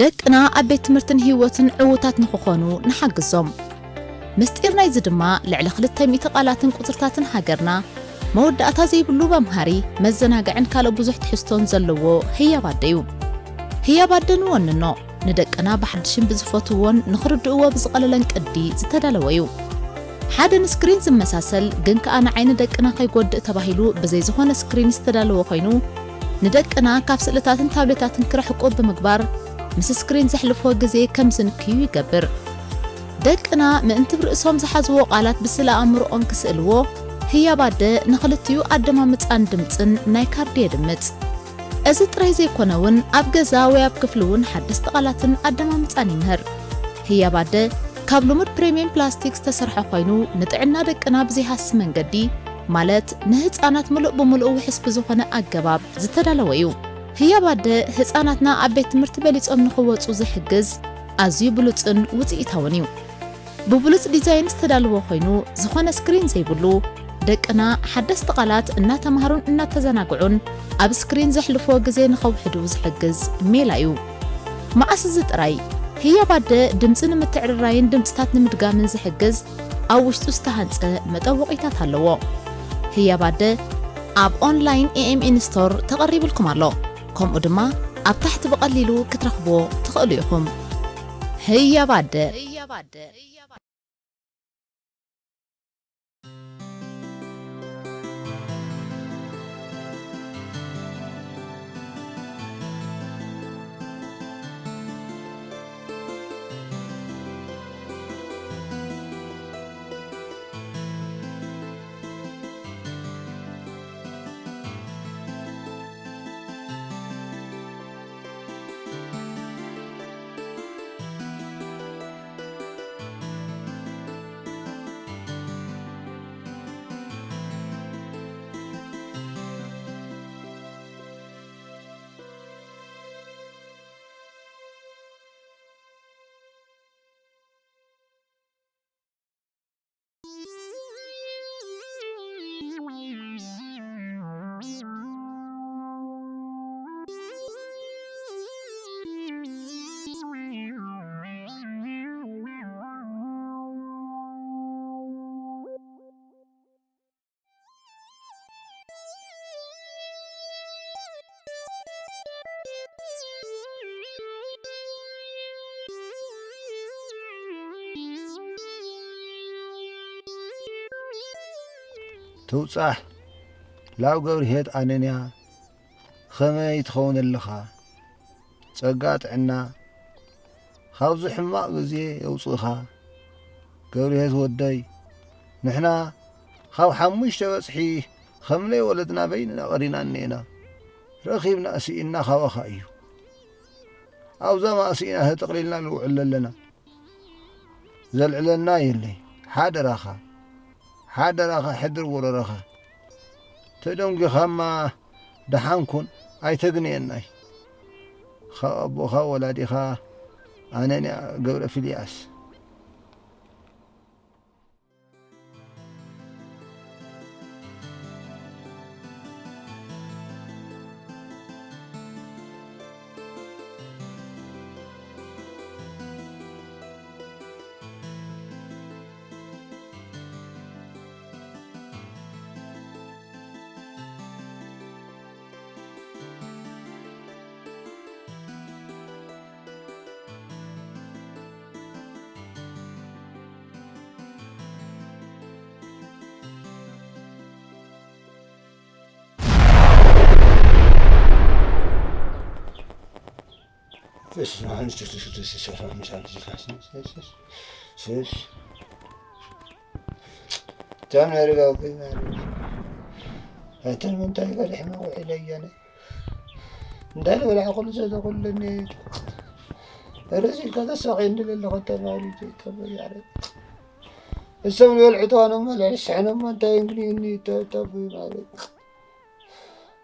ደቅና ኣብ ቤት ትምህርትን ህይወትን ዕዉታት ንኽኾኑ ንሓግዞም። ምስጢር ናይዚ ድማ ልዕሊ ክልተ ሚእቲ ቃላትን ቁጽርታትን ሃገርና መወዳእታ ዘይብሉ መምሃሪ፣ መዘናግዕን ካልእ ብዙሕ ትሕዝቶን ዘለዎ ህያብ ኣደ እዩ። ህያብ ኣደ ንወንኖ፣ ንደቅና ብሓድሽን ብዝፈትውዎን ንኽርድእዎ ብዝቐለለን ቅዲ ዝተዳለወ እዩ። ሓደ ንስክሪን ዝመሳሰል ግን ከኣ ንዓይኒ ደቅና ከይጎድእ ተባሂሉ ብዘይ ዝኾነ ስክሪን ዝተዳለወ ኮይኑ፣ ንደቅና ካብ ስእልታትን ታብሌታትን ክርሕቁ ብምግባር ምስ ስክሪን ዘሕልፍዎ ግዜ ከም ዝንክዩ ይገብር። ደቅና ምእንቲ ብርእሶም ዝሓዝዎ ቃላት ብስእለ ኣእምሮኦም ክስእልዎ፣ ህያብ ኣደ ንኽልቲኡ ኣደማምጻን ድምጽን ናይ ካርዲ የድምጽ። እዚ ጥራይ ዘይኮነ እውን ኣብ ገዛ ወይ ኣብ ክፍሊ እውን ሓደስቲ ቃላትን ኣደማምጻን ይምህር። ህያብ ኣደ ካብ ልሙድ ፕሪምየም ፕላስቲክ ዝተሰርሐ ኮይኑ ንጥዕና ደቅና ብዘይሃሲ መንገዲ ማለት ንህፃናት ምሉእ ብምሉእ ውሕስ ብዝኾነ ኣገባብ ዝተዳለወ እዩ። ህያብ ኣደ ህፃናትና ኣብ ቤት ትምህርቲ በሊፆም ንኽወፁ ዝሕግዝ ኣዝዩ ብሉፅን ውፅኢታውን እዩ። ብብሉጽ ዲዛይን ዝተዳለወ ኮይኑ ዝኾነ ስክሪን ዘይብሉ፣ ደቅና ሓደስቲ ቃላት እናተማሃሩን እናተዘናግዑን ኣብ ስክሪን ዘሕልፍዎ ግዜ ንኸውሕዱ ዝሕግዝ ሜላ እዩ። መዓስ እዚ ጥራይ ህያብ ኣደ ድምጺ ንምትዕርራይን ድምጽታት ንምድጋምን ዝሕግዝ ኣብ ውሽጡ ዝተሃንጸ መጠወቒታት ኣለዎ። ህያብ ኣደ ኣብ ኦንላይን ኤኤምኤን ስቶር ተቐሪብልኩም ኣሎ። ከምኡ ድማ ኣብ ታሕቲ ብቐሊሉ ክትረኽብዎ ትኽእሉ ኢኹም። ህያብ ኣደ። ትውጻሕ ላው ገብርሄት ኣነንያ፣ ኸመይ ትኸውን ኣለኻ? ጸጋ ጥዕና ካብዚ ሕማቕ ግዜ የውጽእኻ። ገብርሄት ወደይ፣ ንሕና ካብ ሓሙሽተ በጽሒ ከም ለይወለድና በይንና ቀሪና እኒኤና። ረኺብና ስኢንና ካባኻ እዩ። ኣብዛ ማእሲእና ተጠቕሊልና ንውዕል ኣለና። ዘልዕለና የለይ። ሓደራኻ፣ ሓደራኻ ሕድር ጎረረኻ። ተደንጒኻማ ደሓን ኩን፣ ኣይተግንየናይ። ካብ ኣቦኻ ወላዲኻ ኣነንያ ገብረ ፊልያስ። ተም ነርጋው ግን ኣተን ምንታይ ገሪሕና ውዒለ እያነ እንታይ ልበላ ኩሉ ዘተኩልኒ ርዚ ኢልካ ተሳቒ እንድል ኣለኹ ተማሪቱ ተበያረ እሶም ዝበልዑ ተዋኖሞ ልሕስሕኖሞ እንታይ እንግኒ እኒ ተብተቡ ማለት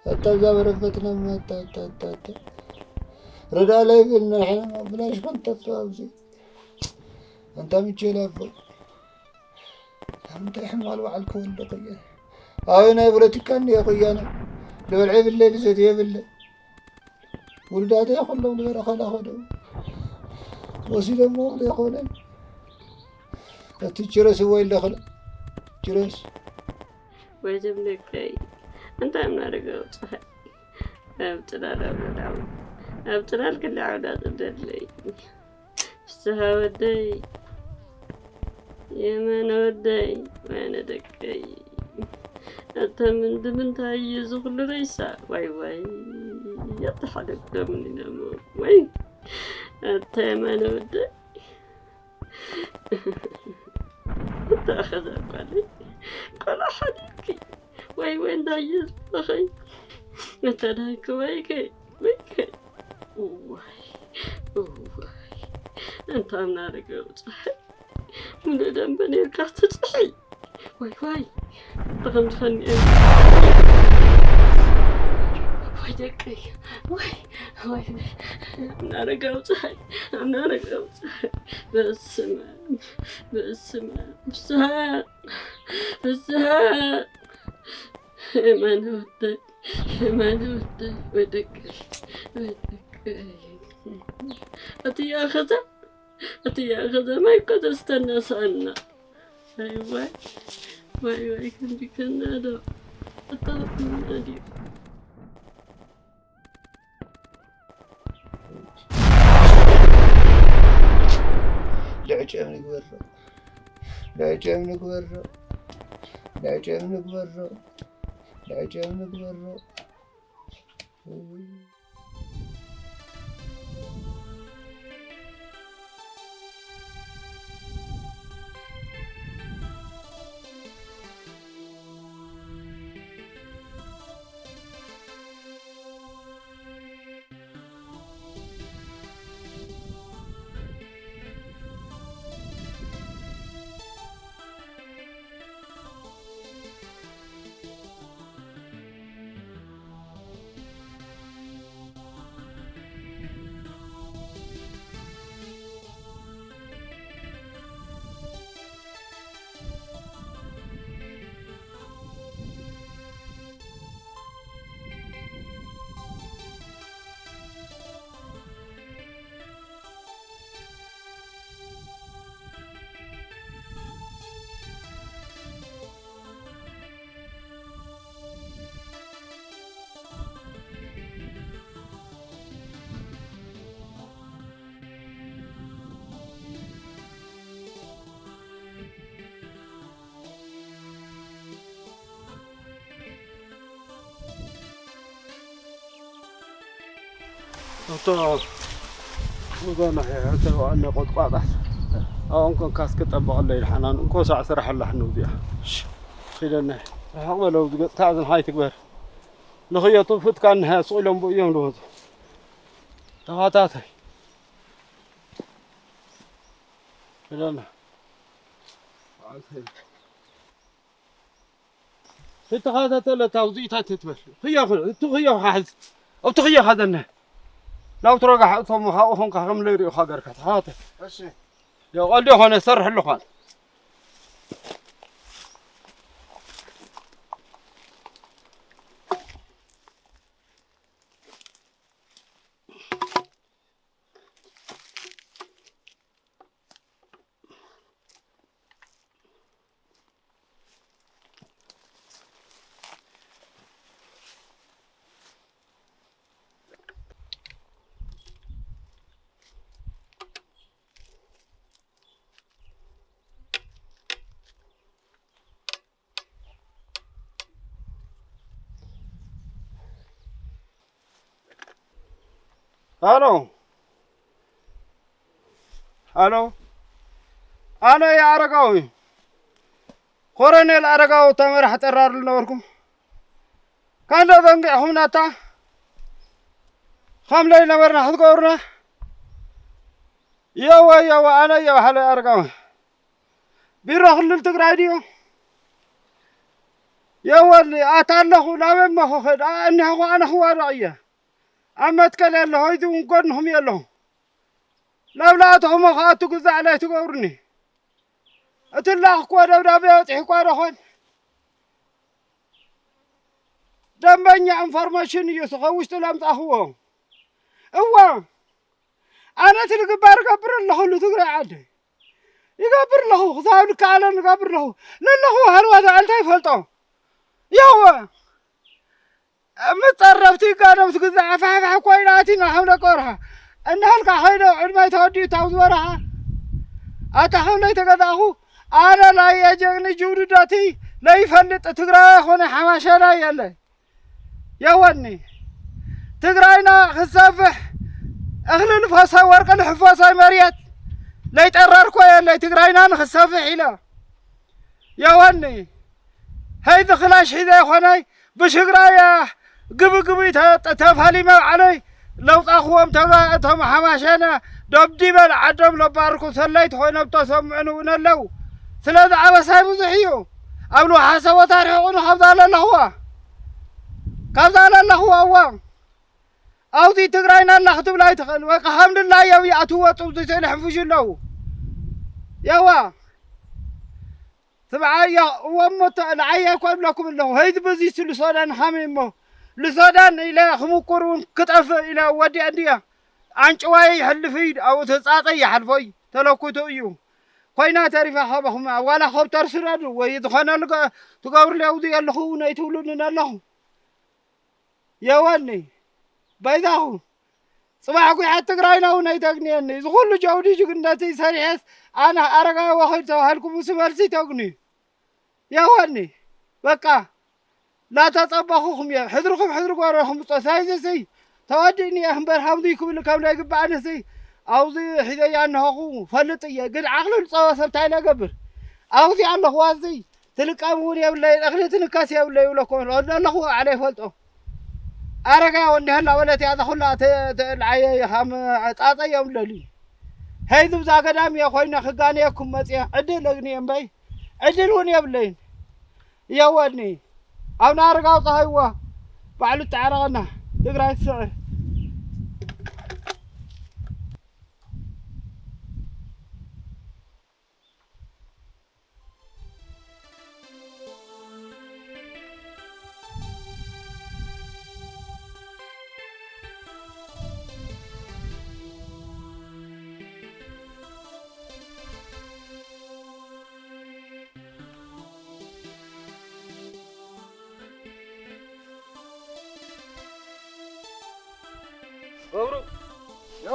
ኣታ እዛ በረፈትና መታታታታ ረዳ ላይ ብል ንሕና ብላሽ ኮንተፍ ኣብዚ ኣንታ ምቼ ለቦ ኣንታ ሕማል በዓል ክወልደ ቅየ ኣበይ ናይ ፖለቲካ እንዲየ ቅያነ ልበልዐ የብለ ልሰት የብለ ውልዳተ ኩሎም ንበረኸላ ኸደው ወሲዶሞ ዶ ይኾነ? እቲ ችረስ እዎ ኢለ ክል-፣ ችረስ። ወይ ዘም ደቀይ፣ እንታይ ምናደርገው ፀሓይ? ኣብ ጽላል ኣብ ልዕሊ ዓውዲ፣ ኣብ ጽላል ክልተ ዓውዲ ኣጽደለይ። ፍስሃ ወደይ፣ የማነ ወደይ፣ ወይነ ደቀይ። ኣታ ምን ብምንታይ እዩ እዚ ኩሉ ሬሳ? ዋይ ዋይ፣ ኣታ ሓደ ክደሙኒ ነሞ። ወይ ኣታ የማነ ወደይ። እታ ኸዛ ጓለይ ቆልዓ ሓሊፍኪ። ወይ ወይ፣ እንታይ እዩ ዝበኸይ? እታ ዳንኪ ወይከ፣ ወይከ። እዋይ፣ እዋይ። እንታ ምናደርገው ፀሓይ። ሙሉ ደንበ ኔርካ ትፅሒ። ዋይ ዋይ። ብኸምዚ ኸኒኤ። ወይ ደቀይ። ወይ፣ ወይ። ምናደርገው ፀሓይ። ምናደርገው ፀሓይ። በስመ ኣብ። በስመ ኣብ። ፍስሃ፣ ፍስሃ፣ የማነ ወደይ፣ የማነ ወደይ፣ ወደቀይ፣ ወደቀይ። ኣትያ ኸዛ፣ ኣትያ ኸዛ፣ ማይ እኮ ተስተናስኣና። ኣይ ዋይ፣ ዋይ፣ ዋይ፣ ክንዲ ከና ዶ? ኣታ ድዩ? ልዕጨም ንግበሮ፣ ልዕጨም ንግበሮ፣ ልዕጨም ንግበሮ፣ ልዕጨም ንግበሮ። እቶ ወገና ሕተ ዋነ ቆጥቋጣት ኣሁን ኮን ካስክ ጠበቐለይ ሓናን እንኮ ሳዕ ስራሕ ኣላሕ ነው እዚኣ። ኺደና ርሕቕ በለው ዝገጽካ ዝንሃይ ትግበር። ንኽየቱ ፍትካ እንሃ ስቕ ኢሎም ብኡ እዮም ዝወፁ። ተኸታታይ ኺደና። ትተኸታተለ ታውዚኢታት ትትበል። ኽዮ ኽ-፣ እቲ ኽዮ ኻሕዝ። ኣብቲ ኽዮ ኻዘነ። ናብ ትረጋ ሓእቶም ኻብኡ ኾንካ ከም ለይሪኡ ኻገርካ ተኸታተል። እሺ። ያው ቀልዲ ኾነ ሰርሕ ኣለኳን። ሃሎ፣ ሃሎ፣ ኣነ እየ ኣረጋዊ፣ ኮረኔል ኣረጋዊ፣ እታ መራሕ ጠራር ዝነበርኩም። ካንዳ ዘንጊዕኹምናታ፣ ከም ለይነበርና ክትገብሩና። የወ፣ የወ፣ ኣነ እየ ባሓለይ ኣረጋዊ። ቢሮ ክልል ትግራይ ድዩ? የወሊ፣ ኣታ ኣለኹ፣ ናበይ እሞ ክኸድ? ኣ-፣ እኒሀኹ፣ ኣነ ክዋረቕ እየ። ኣብ መትከል ኣለኹ፣ እዚ እውን ጎንኹም እየ ኣለኹ። ናብ ላእተኹሞ ክኣቱ ግዛዕ ላይ ትገብሩኒ። እቲ ላእኽኩዎ ደብዳቤ በፂሑ እኳ ዶ ኾን? ደንበኛ ኢንፎርሜሽን እዩ፣ እዚ ካብ ውሽጡ ለምፃኽዎ። እዋ፣ ኣነ እቲ ዝግባር እገብር ኣለኹ፣ ንትግራይ ዓደይ ይገብር ኣለኹ፣ ክሳብ ዝከኣለ ንገብር ኣለኹ። ለለኹ ሃልዋት ኣዕልታ ይፈልጦ። የወ፣ ምስ ጸረፍቲ ጋኖም ትግዛዕ ፋሕፋሕ ኮይና ኣቲና ከም ደቂ ወርሓ እናሃልካ ኸይደ ዕድመይ ተወዲኡ ታብ ዝበረኻ ኣታ ከም ለይተገዛእኹ ኣነ ላየ ጀግኒ ጅውድዶቲ ለይፈልጥ ትግራይ ኾነ ሓማሸና የለ። የወኒ ትግራይና ክትሰፍሕ እኽሊ ንፈሶ ወርቂ ንሕፈሶ መሬት ለይጠረርኮ የለይ ትግራይና ንክትሰፍሕ ኢለ የወኒ ሀይዚ ክላሽ ሒዘ ይኾነይ ብሽግራያ ግብግብ ተፋሊመ ባዕለይ ለውጣኽዎም ተባ እቶም ሓማሸነ ደብዲበ ንዓዶም ለባርኩ ሰለይቲ ኮይኖም ተሰምዑን እውን ኣለዉ። ስለዚ ኣበሳይ ብዙሕ እዩ። ኣብ ንውሓሰ ቦታ ርሕቑኒ ካብዛ ለለኽዋ ካብዛ ለለኽዋ እዋ ኣብዚ ትግራይና ኣላ ክትብል ኣይትኽእል። በቃ ከም ድላዮም ይኣትዎ ጥብዚ ተለሕፍሹ ኣለዉ። የዋ ስምዓዮ እወ እሞ ንዓየ እኮ እብለኩም ኣለኹ። ህዝቢ እዚ ስሉ ሶዳን ሃመይ እሞ ልሶዳን ኢለ ክምኩር እውን ክጠፍእ ኢለ ወዲአ እንድየ ኣንጭዋየ ይሕልፍ እዩ ኣብኡ ተጻጸ ይሓልፎ እዩ ተለኩቱ እዩ ኮይና ተሪፋ ካባኹም ዋላ ኮብተር ስደዱ ወይ ዝኾነ ልገ- ትገብሩ ለውዚ የለኹ እውን ኣይትብሉንን ኣለኹ። የወኒ በይዛኹ ጽባሕ ጒሓት ትግራይና እውን ኣይተግንየኒ። እዚ ኩሉ ጀውዲ ጅግንነተይ ሰሪሐስ ኣነ ኣረጋዊ ወኺድ ተባሃልኩ ምስ መልሲ ተግንዩ። የወኒ በቃ ላተጸበኹኹም እየ። ሕድርኹም ሕድሪ ጓሮኹም ጸሳይዝሲ ተወዲእኒ እየ እምበር ሃምዚ ክብል ከም ናይ ግባእንሲ ኣብዚ ሒዘያ እንሆኹ ፈልጥ እየ። ግን ዓቕሊ ዝጸወ ሰብ እንታይ ኢለ ገብር? ኣብዚ ኣለኹዋ እዚ ትልቀም እውን የብለይን፣ እኽሊ ትንከስ የብለይ ይብለኩም ኣለኹ። ኣለኹ ባዕለ ይፈልጦ። ኣረጋ ወዲ ህላ ወለት እያ እዛ ኩላ ተ- ተ- ልዓየ ኢኻ ም- ጻጸ እዮም ለልዩ። ሄይ ዝብዛ ገዳም እየ ኮይነ ክጋነየኩም መጽየ። ዕድል እግኒ እምበይ ዕድል እውን የብለይን። የወኒ ኣብ ናርጋ ኣውጽሃይዋ ባዕሉ እተዓረቐና ትግራይ ትስዕር። ገብሩ ዮ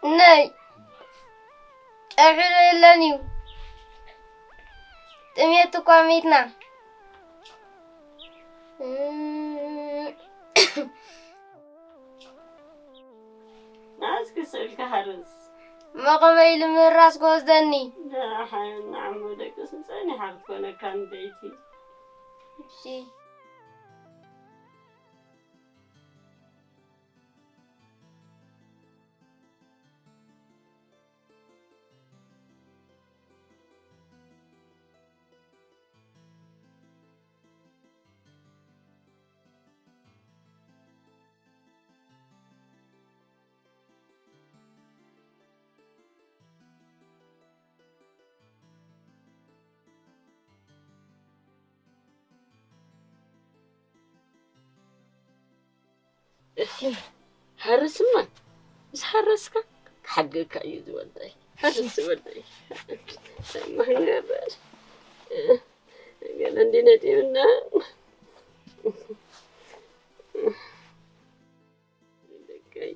ነይ ጨብሒ ዶ የለን እዩ? ጥሜት እኳ ሚትና። ናስኪ ስእልካ ሃርስ። መቐመይ ልምህራስ ክወስደኒ። ደሓን ንዓሞ ደቅስ ጸኒሓ ክትኮነካ ንበይቲ። እሺ። ሓርስማ ምስ ሓረስካ ክሓግካ እዩ ዝወደይ። ሓርስ ወደይ። ማህገበል ገለ እንዲ ነጢብና። ደቀይ፣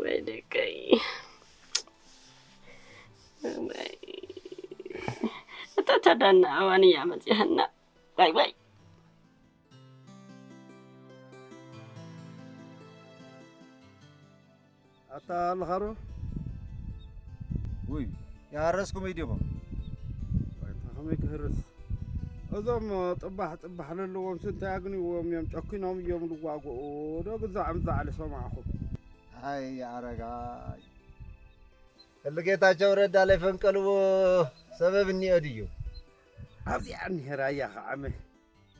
ወይ ደቀይ። ወይ። እታ ተዳና ኣዋን እያ መፂሃና። ዋይ ዋይ። ኣታ ኣለኻሮ? ውይ፣ ይሃረስኩም እዩ ዲኹም? ዋይታ ከመይ ክህርስ? እዞም ጥባሕ ጥባሕ ለለዎም ስንታይ ኣግንዎም እዮም ጨኪኖም እዮም ልዋግኡ ዶ ግዛዕ ምዛዕ ልሰማዕኹም? ኣይ ኣረጋይ፣ ክሊ ጌታቸው ረዳ ለይፈንቀልዎ ሰበብ እኒኦ ድዩ? ኣብዚኣ እኒሄ ራያ ኸዓመ።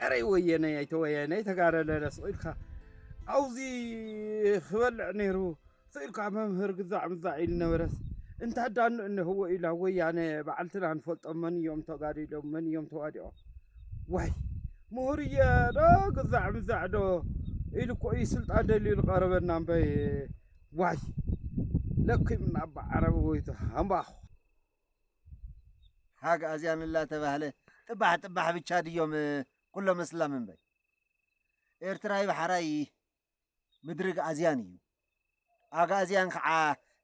እረይ ወየነይ ኣይተወየነይ ተጋደለ ስቕ ኢልካ ኣብዚ ክበልዕ ነይሩ ስቕ ኢልካ መምህር ግዛዕ ምዛዕ ኢሉ ነበረስ እንታዳኑ እነህዎ ኢላ ወያነ በዓልትና ንፈልጦም መን እዮም ተጋዲሎም መን እዮም ተዋዲኦም ዋይ ምሁርየ ዶ ግዛዕ ምዛዕ ዶ ኢሉ እኮ እዩ ስልጣን ደልዩ ዝቐረበና እምበይ ዋይ ለኪምና ኣባ ዓረብ ወይቱ ሃምባኹ ኣግኣዝያን እናተባህለ ጥባሕ ጥባሕ ብቻ ድዮም ኩሎም እስላም እምበይ? ኤርትራይ ባሕራይ ምድሪ ኣግኣዝያን እዩ። ኣግኣዝያን ከዓ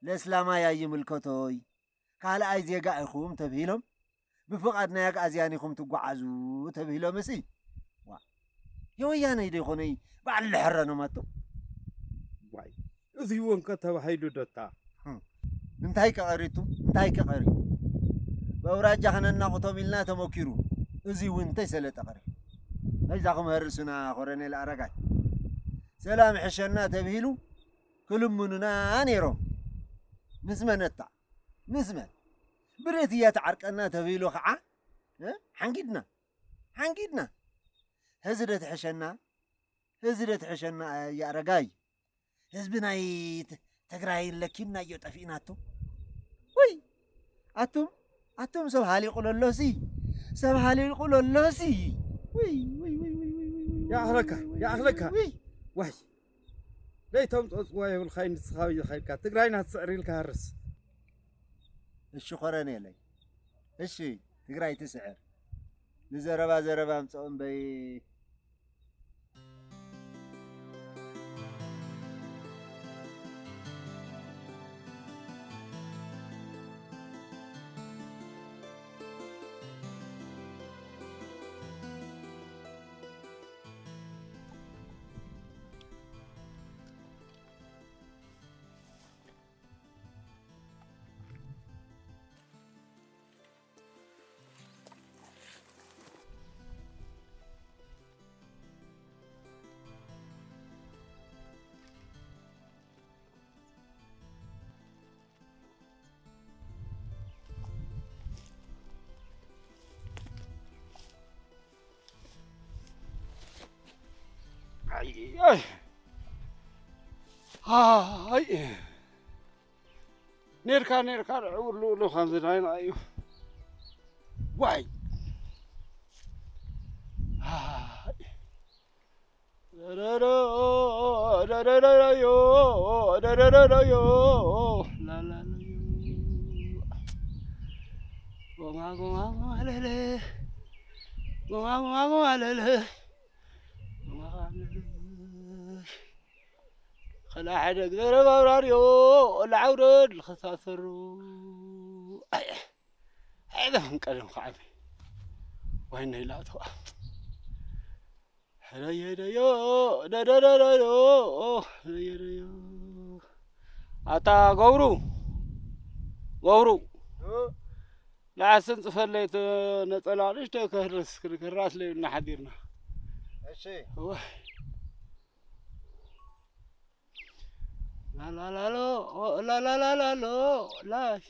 ለእስላማይ ኣይምልከቶይ ካልኣይ ዜጋ ኢኹም ተብሂሎም ብፍቓድ ናይ ኣግኣዝያን ኢኹም ትጓዓዙ ተብሂሎም እሲ ዋ የወያነይ ዶ ይኾነይ ባዕሉ ልሕረኖም ኣቶ ዋይ እዚ እውን ከተባሂሉ ዶታ እንታይ ከቐሪቱ እንታይ ከቐሪ በውራጃ ከነናቑቶም ኢልና ተመኪሩ እዚ እውን እንተይ ሰለጠ ቀሪ ናይዛኹም ህርስና ኮረኔል ኣረጋይ ሰላም ሕሸና ተብሂሉ ክልምኑና ነይሮም ምስ መነታ ምስ መን ብረት እያ ተዓርቀና ተብሂሉ ከዓ ሓንጊድና ሓንጊድና ህዚ ዶ ትሕሸና ህዚ ዶ ትሕሸና ኣያ ኣረጋይ ህዝቢ ናይ ትግራይ ለኪምናዮ ጠፊእናቶ ወይ ኣቱም ኣቱም ሰብ ሃሊቑ ለሎሲ ሰብ ሃሊቑ ለሎሲ ወይ ወይ ወይ ወይ ወይ ወይ ይኣኽለካ ይኣኽለካ ወይ ለይቶም ፀፅዋ የብልካ ንስኻ ብይኻ ኢልካ ትግራይና ትስዕር ኢልካ ሃርስ እሺ ኾረኔለይ እሺ ትግራይ ትስዕር ንዘረባ ዘረባ ኣምፅኦ እምበይ ኣይ ነርካ ነርካ ዕውር ልውሉ ከምዚ ናይና እዩ ዋይ ከላ ሓደ ግዘረብ ኣብራርዮ ለዓውረድ ልኸሳሰሩ ኣይለፍን ቀደም ከዓቢ ዋይነይ ላእተዋ ሕረየደዮ ደደደደዮ ሕረየደዮ ኣታ ገብሩ ገብሩ ንዓስን ጽፈለይ ነጸላ ንእሽተይ ከህርስ ክንክራስ ለይብልና ሓዲርና እሺ ላላላሎ ላላላላሎ ላሽ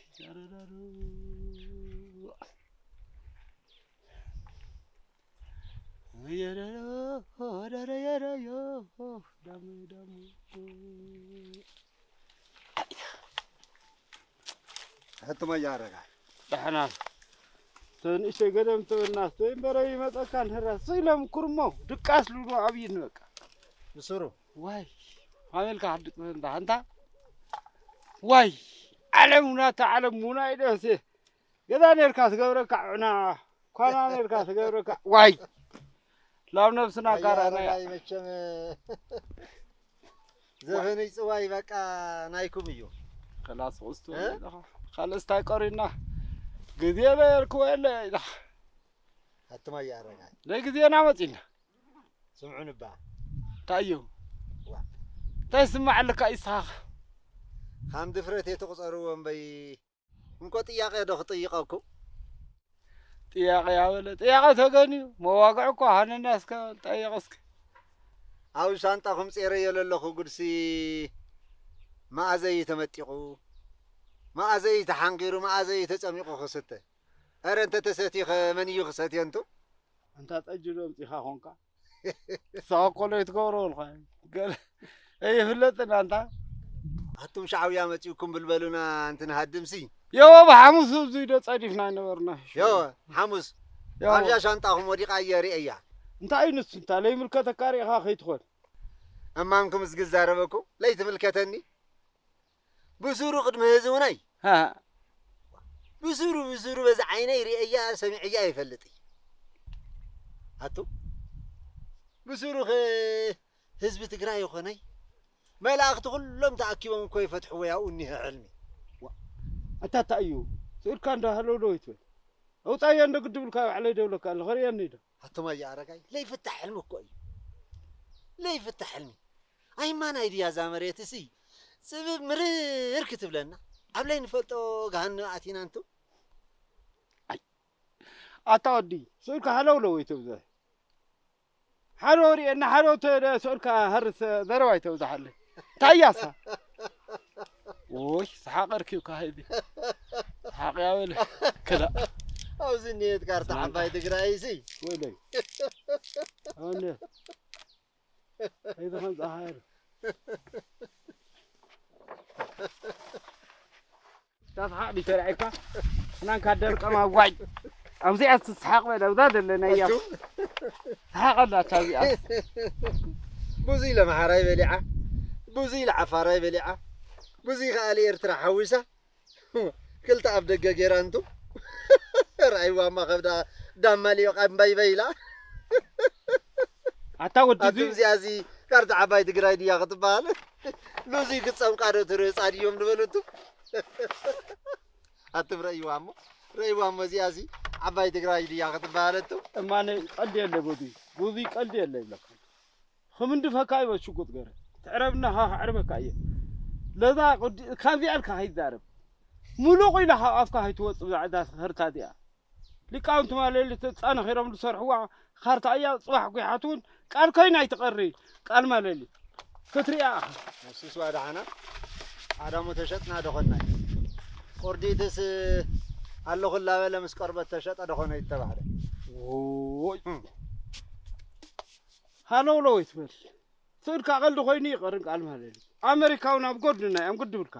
ሕትሞ እያረጋ ዳሕና ንእሽተይ ገደም ትብልና ስተይ እምበረ ይመፀካ ንህራ ስኢሎም ኩርሞ ድቃስ ልብሎ ኣብይን በቃ ብስሩ ዋይ ካበልካ ሓድቅ እንታ እንታ ዋይ ዓለም ሙና እታ ዓለም ሙና ኢደስ ገዛ ነርካ ትገብረካ ዑና ኳና ነርካ ትገብረካ ዋይ ላብ ነብስና ካራና ኣረጋይ መቸም ዘፈነይ ጽዋይ በቃ ናይኩም እዩ። ከላስ ቁስቱ ካልስ ታይ ቀሪና ግዜ በየርክዎ የለ ኢላ ኣትማይ ኣረጋይ ናይ ግዜና መፂና ስምዑን እባ እንታይ እዩ እንታይ ስማዕ ኣለካ ኢስኻ ከም ድፍረት የተቁፀርዎ እምበይ እንኮ ጥያቄ ዶ ክጥይቀኩም ጥያቄ ያበለ ጥያቄ ተገን እዩ መዋግዕ እኮ ሃነና እስከ ጠይቅ እስኪ ኣብ ሻንጣኹም ጼረዮ ለለኹ ጉድሲ መኣዘይ ተመጢቑ መኣዘይ ተሓንጊሩ መኣዘይ ተጸሚቑ ክስተ ኧረ እንተ ተሰትዩ ኸ መን እዩ ክሰትዮ እንቱ ኣንታ ጠጅ ዶ ኣምጺኻ ኾንካ ሳቆሎ ይትገብሮ ወልኻ ገለ ኣይፍለጥን ኣንታ ኣቱም ሻዕብያ መጺኡኩም ብልበሉና እንትን ሃድምሲ የወ ብሓሙስ እዙይ ዶ ጸዲፍና ነበርና የወ ሓሙስ ኣብዛ ሻንጣኹም ወዲቓ እየ ርእየያ እንታይ እዩ ንሱ እንታ ለይምልከተካ ርኢኻ ከይትኾን እማንኩም ዝግዛረበኩም ለይትምልከተኒ ብሱሩ ቅድሚ ህዝብናይ ብሱሩ ብሱሩ በዚ ዓይነይ ርእያ ሰሚዐያ ይፈልጥ ኣቱ ብሱሩ ህዝቢ ትግራይ ይኾነይ መላእኽቲ ኩሎም ተኣኪቦም እኮ ይፈትሕዎ ያው እኒሀ ሕልሚ ኣታታ እዩ ስእልካ እንዳሃለውለው ይትብል ኣውፃያ እንደ ግድብልካ ባዕለይ ደብለካ ኣለኸ ርእየኒ ዶ ኣቶም ኣየ ኣረጋይ ለይፍታሕ ሕልሚ እኮ እዩ ለይፍታሕ ሕልሚ ኣይማ ናይ ድያ እዛ መሬት እሲ ጽብብ ምርር ክትብለና ኣብ ለይንፈልጦ ገሃነም ኣቲና እንቱ ኣታ ወዲ ስእልካ ሃለውለው ይትብዘ ሓደ ወሪኤና ሓደ ወተደ ስእልካ ሃርስ ዘረባ ይተብዝሓለ ታያሳ ውይ ሰሓቕ ኣርኪብካ ሃይቢ ሰሓቕ ያበለ ክላ ኣብዚ እኒሄት ካርታ ዓባይ ትግራይ ሲ ወይለይ ኣነ ኣይተኸምፃ ሃይሉ ታስሓቕ ድተርዒካ ናንካ ደርቀማ ዋይ ኣብዚኣ ትስሓቕ በል ኣብዛ ዘለና እያ ሰሓቐላታ እዚኣ ብዙይ ለምሓራይ በሊዓ ብዙይ ለዓፋራይ በሊዓ ብዙይ ከኣ ለኤርትራ ሓዊሳ ክልተ ኣብ ደገ ጌራ እንቱ ረኣይዋማ ከብዳ ዳማልዮ ቀምባይ በይላ ኣታ ወዲ ኣቱም እዚኣ እዚ ካርታ ዓባይ ትግራይ ድያ ክትበሃል ሉዚ ክትፀምቃ ዶ ትርኢ ፃድዮም ንበለቱ ኣትም ረእይዋ እሞ ረእይዋ እሞ እዚኣ እዚ ዓባይ ትግራይ ድያ ክትበሃለቱ እማነ ቀልዲ የለ ብዙ ብዙ ቀልዲ የለ ይብለካ ክምንድፈካ ይበል ሽጉጥ ገረ ትዕረብና ኻ ክዕርበካ እየ ለዛ ካብዚኣ ኢልካ ከይዛረብ ሙሉቕ ኢላ ካብ ኣፍካ ከይትወፅእ ብዛዕባ ከርታ እዚኣ ሊቃውንቲ ማለሊ ተፃነኺሮም ዝሰርሕዋ ካርታ እያ ፅባሕ ጒሓት እውን ቃል ኮይና ኣይትቐሪ ቃል ማለሊ ክትሪኣ ኢኻ ንሱስ ዋድሓና ዓዳሙ ተሸጥና ደኾናይ ቁርዲትስ ኣለኹ ላበለ ምስ ቆርበት ተሸጠ ደኾነ ይተባህለ ሃለውለው ይትበል ስእልካ ቀልዲ ኮይኑ ይቐርን ቃል ማለሊ ኣመሪካውን ኣብ ጎድንና እዮም ግድብልካ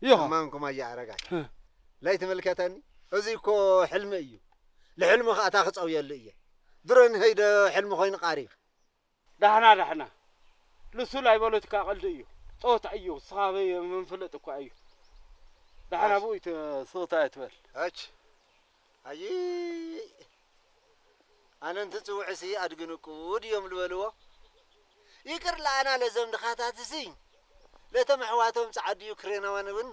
ይኾ ማንኩም ኣያ ኣረጋይ ለይትምልከተኒ እዚ እኮ ሕልሚ እዩ ልሕልሚ ከዓ እታ ክፀውየሉ እየ ድሮ ንኸይደ ሕልሚ ኮይኑ ቃሪብ ዳሕና ዳሕና ልሱል ኣይበሎትካ ቀልዲ እዩ ፆታ እዩ ስኻበይ ምንፍለጥ እኳ እዩ ዳሕና ብኡ ስኽታ ኣይትበል ኣች ኣይ ኣነ እንትፅውዕሲ ኣድግንቁ ድዮም ዝበልዎ ይቅር ለኣና ለዘም ድኻታትሲ ለቶም ኣሕዋቶም ፃዓዱ ዩክሬናውያን እውን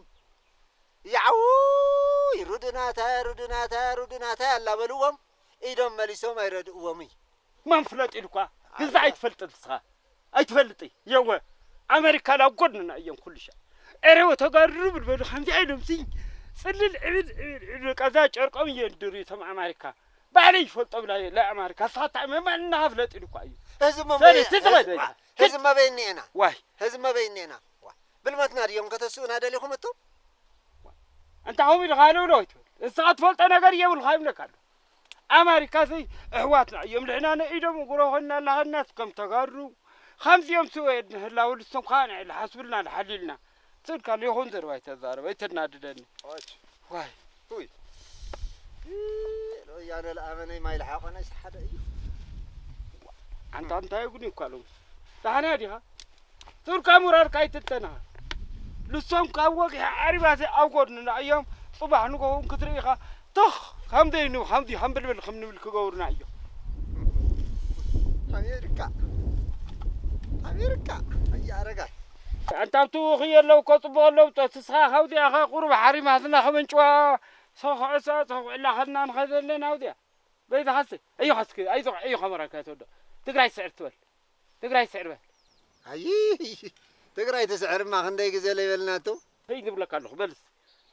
ያዕው ሩድናታ ሩድናታ ሩድናታ ኣላበልዎም ኢዶም መሊሶም ኣይረድእዎም እዩ መን ፍለጥ ኢልኳ ግዛ ኣይትፈልጥ ንስኻ ኣይትፈልጥ የወ ኣመሪካ ናብ ጎድንና እዮም ኩሉ ሻ ኤረወ ተጋድሩ ብልበሉ ከምዚ ኣይሎምሲ ፅልል ዕብል ዕብል ዕብል በቃ እዛ ጨርቆም እየ ድሩ እቶም ኣማሪካ ባዕለይ ይፈልጦም ናይ ኣማሪካ ንስኻ እንታይ መማን እናኻ ፍለጥ ኢልኳ እዩ እዚ መበይ እዚ መበይ እኒኤና ዋይ እዚ መበይ እኒኤና ብልመትና ድዮም ከተስኡና ደሊኹም እቶም እንታ ከምኡ ኢልካ ኣለውሎ ይትብል ንስኻ ትፈልጦ ነገር የብልካ ይብለካ ኣሎ ኣማሪካ ሲ ኣሕዋትና እዮም ንሕና ንኢዶም እግሮ ኮይና ኣለሃናስ ከም ተጋሩ ከምዚኦም ስወየድ ንህላው ልሶም ከዓ ንዕሊ ሓስብልና ንሓሊልና ስልካ ሊኹን ዘረባ ይተዛረበ ኣይተናድደኒ ዋይ ወያነ ለኣመነይ ማይ ለሓቆነይ ሓደ እዩ ኣንታ እንታይ ጉድ ይኳሉ ዳሕና ዲኻ ቱርካ ሙራርካ ኣይትልተና። ንሶም ካብ ወግሒ ዓሪባሲ ኣብ ጎድንና እዮም። ጽባሕ ንግሆ እውን ክትርኢ ኢኻ። ትኽ ከም ዘይኑ፣ ከምዚ ሃምበልበል ከም ንብል ክገብሩና እዮም። ኣሜሪካ፣ ኣሜሪካ፣ ኣያ ኣረጋይ። ኣንታ ኣብቲ ውኽይ ኣለዉ እኮ ጽቡቕ ኣለዉ። ተስኻ ካብዚኣኻ ቁሩብ ሓሪማትና ከመንጭዋ ሰኹዕሳ ሰኹዕላ ከድና ንኸደ ኣለና ኣብዚኣ። በይዛኻሲ፣ ኣዮኻስኪ፣ ኣይዞ፣ ኣዮኻ መራካ ተወዶ። ትግራይ ስዕር ትበል። ትግራይ ስዕር በል። ኣይ፣ ትግራይ ትስዕርማ ክንደይ ግዜ ለይበልናቶ? ከይ ዝብለካ ኣለኹ፣ በልስ።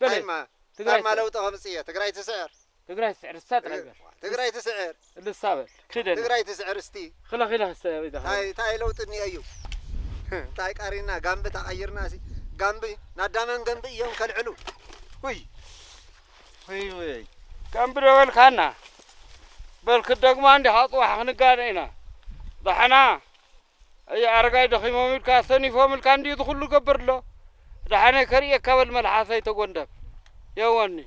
በል። ኣይማ፣ ትግራይ ኣይማ ስዕር። ለውጢ ከምጽእ እየ። ትግራይ ትስዕር። ትግራይ ስዕር፣ እሳ ጥራይ በል። ትግራይ ትስዕር። እልሳ በል። ክደን። ትግራይ ትስዕር እስቲ። ክለ፣ ክለ፣ ክሰ፣ በይዛኻ። ታይ፣ ታይ ለውጢ እኒኦ እዩ? ታይ ቃሪና፣ ጋምቢ ተቐይርና ሲ። ጋምቢ፣ ናዳመን ገንቢ እዮም ከልዕሉ። ውይ። ወይ ወይ። ከም ብደበልካና። በል ክትደግማ እንዲኻ ጽባሕ ክንጋነ ኢና። ደሓና። ኣየ ኣረጋይ ደኺሞም ኢልካ፣ ሰኒፎም ኢልካ እንድዩ ዝኹሉ ገብር ኣሎ። ደሓነይ ከርእየካ በል መልሓሰይ ተጎንደብ። የወኒ።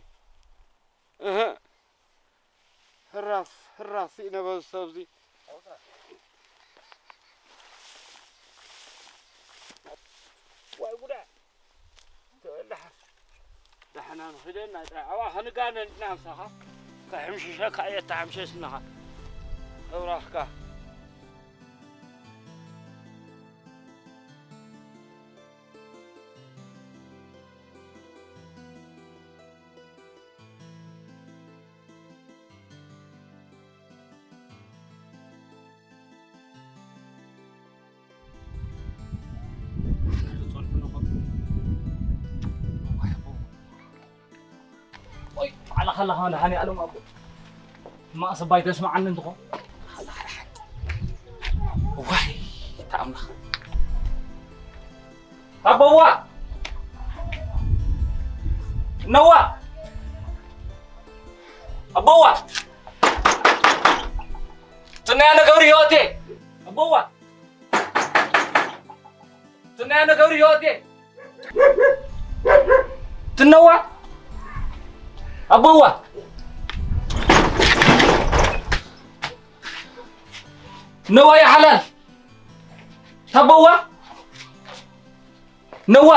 እህ። ህራስ፣ ህራስ ስኢነ በዚ ሰብዚ። ዋይ ጉዳ። ተበላሕ። ዳሕና ንኺደና ጥራይ። ኣብኣ ክንጋነ እንድና ምሳኻ። ከሕምሽሸካ እየ፣ ተሓምሸሽ እንኻ። ተብራኽካ። ኦይ፣ ባዕላ ከለኻ መድሃኔ ኣለም ኣቦ። ማእሰባይ ተስማዓኒ እንትኾ። ዋይ፣ ተኣምላኽ። ኣቦዋ! ነዋ! ኣቦዋ! ትናያ ነገሩ ህይወቴ! ኣቦዋ! ትናያ ነገሩ ህይወቴ! ትነዋ! ኣቦዋ! ነዋ ያ ሓላል! ታቦዋ! ነዋ!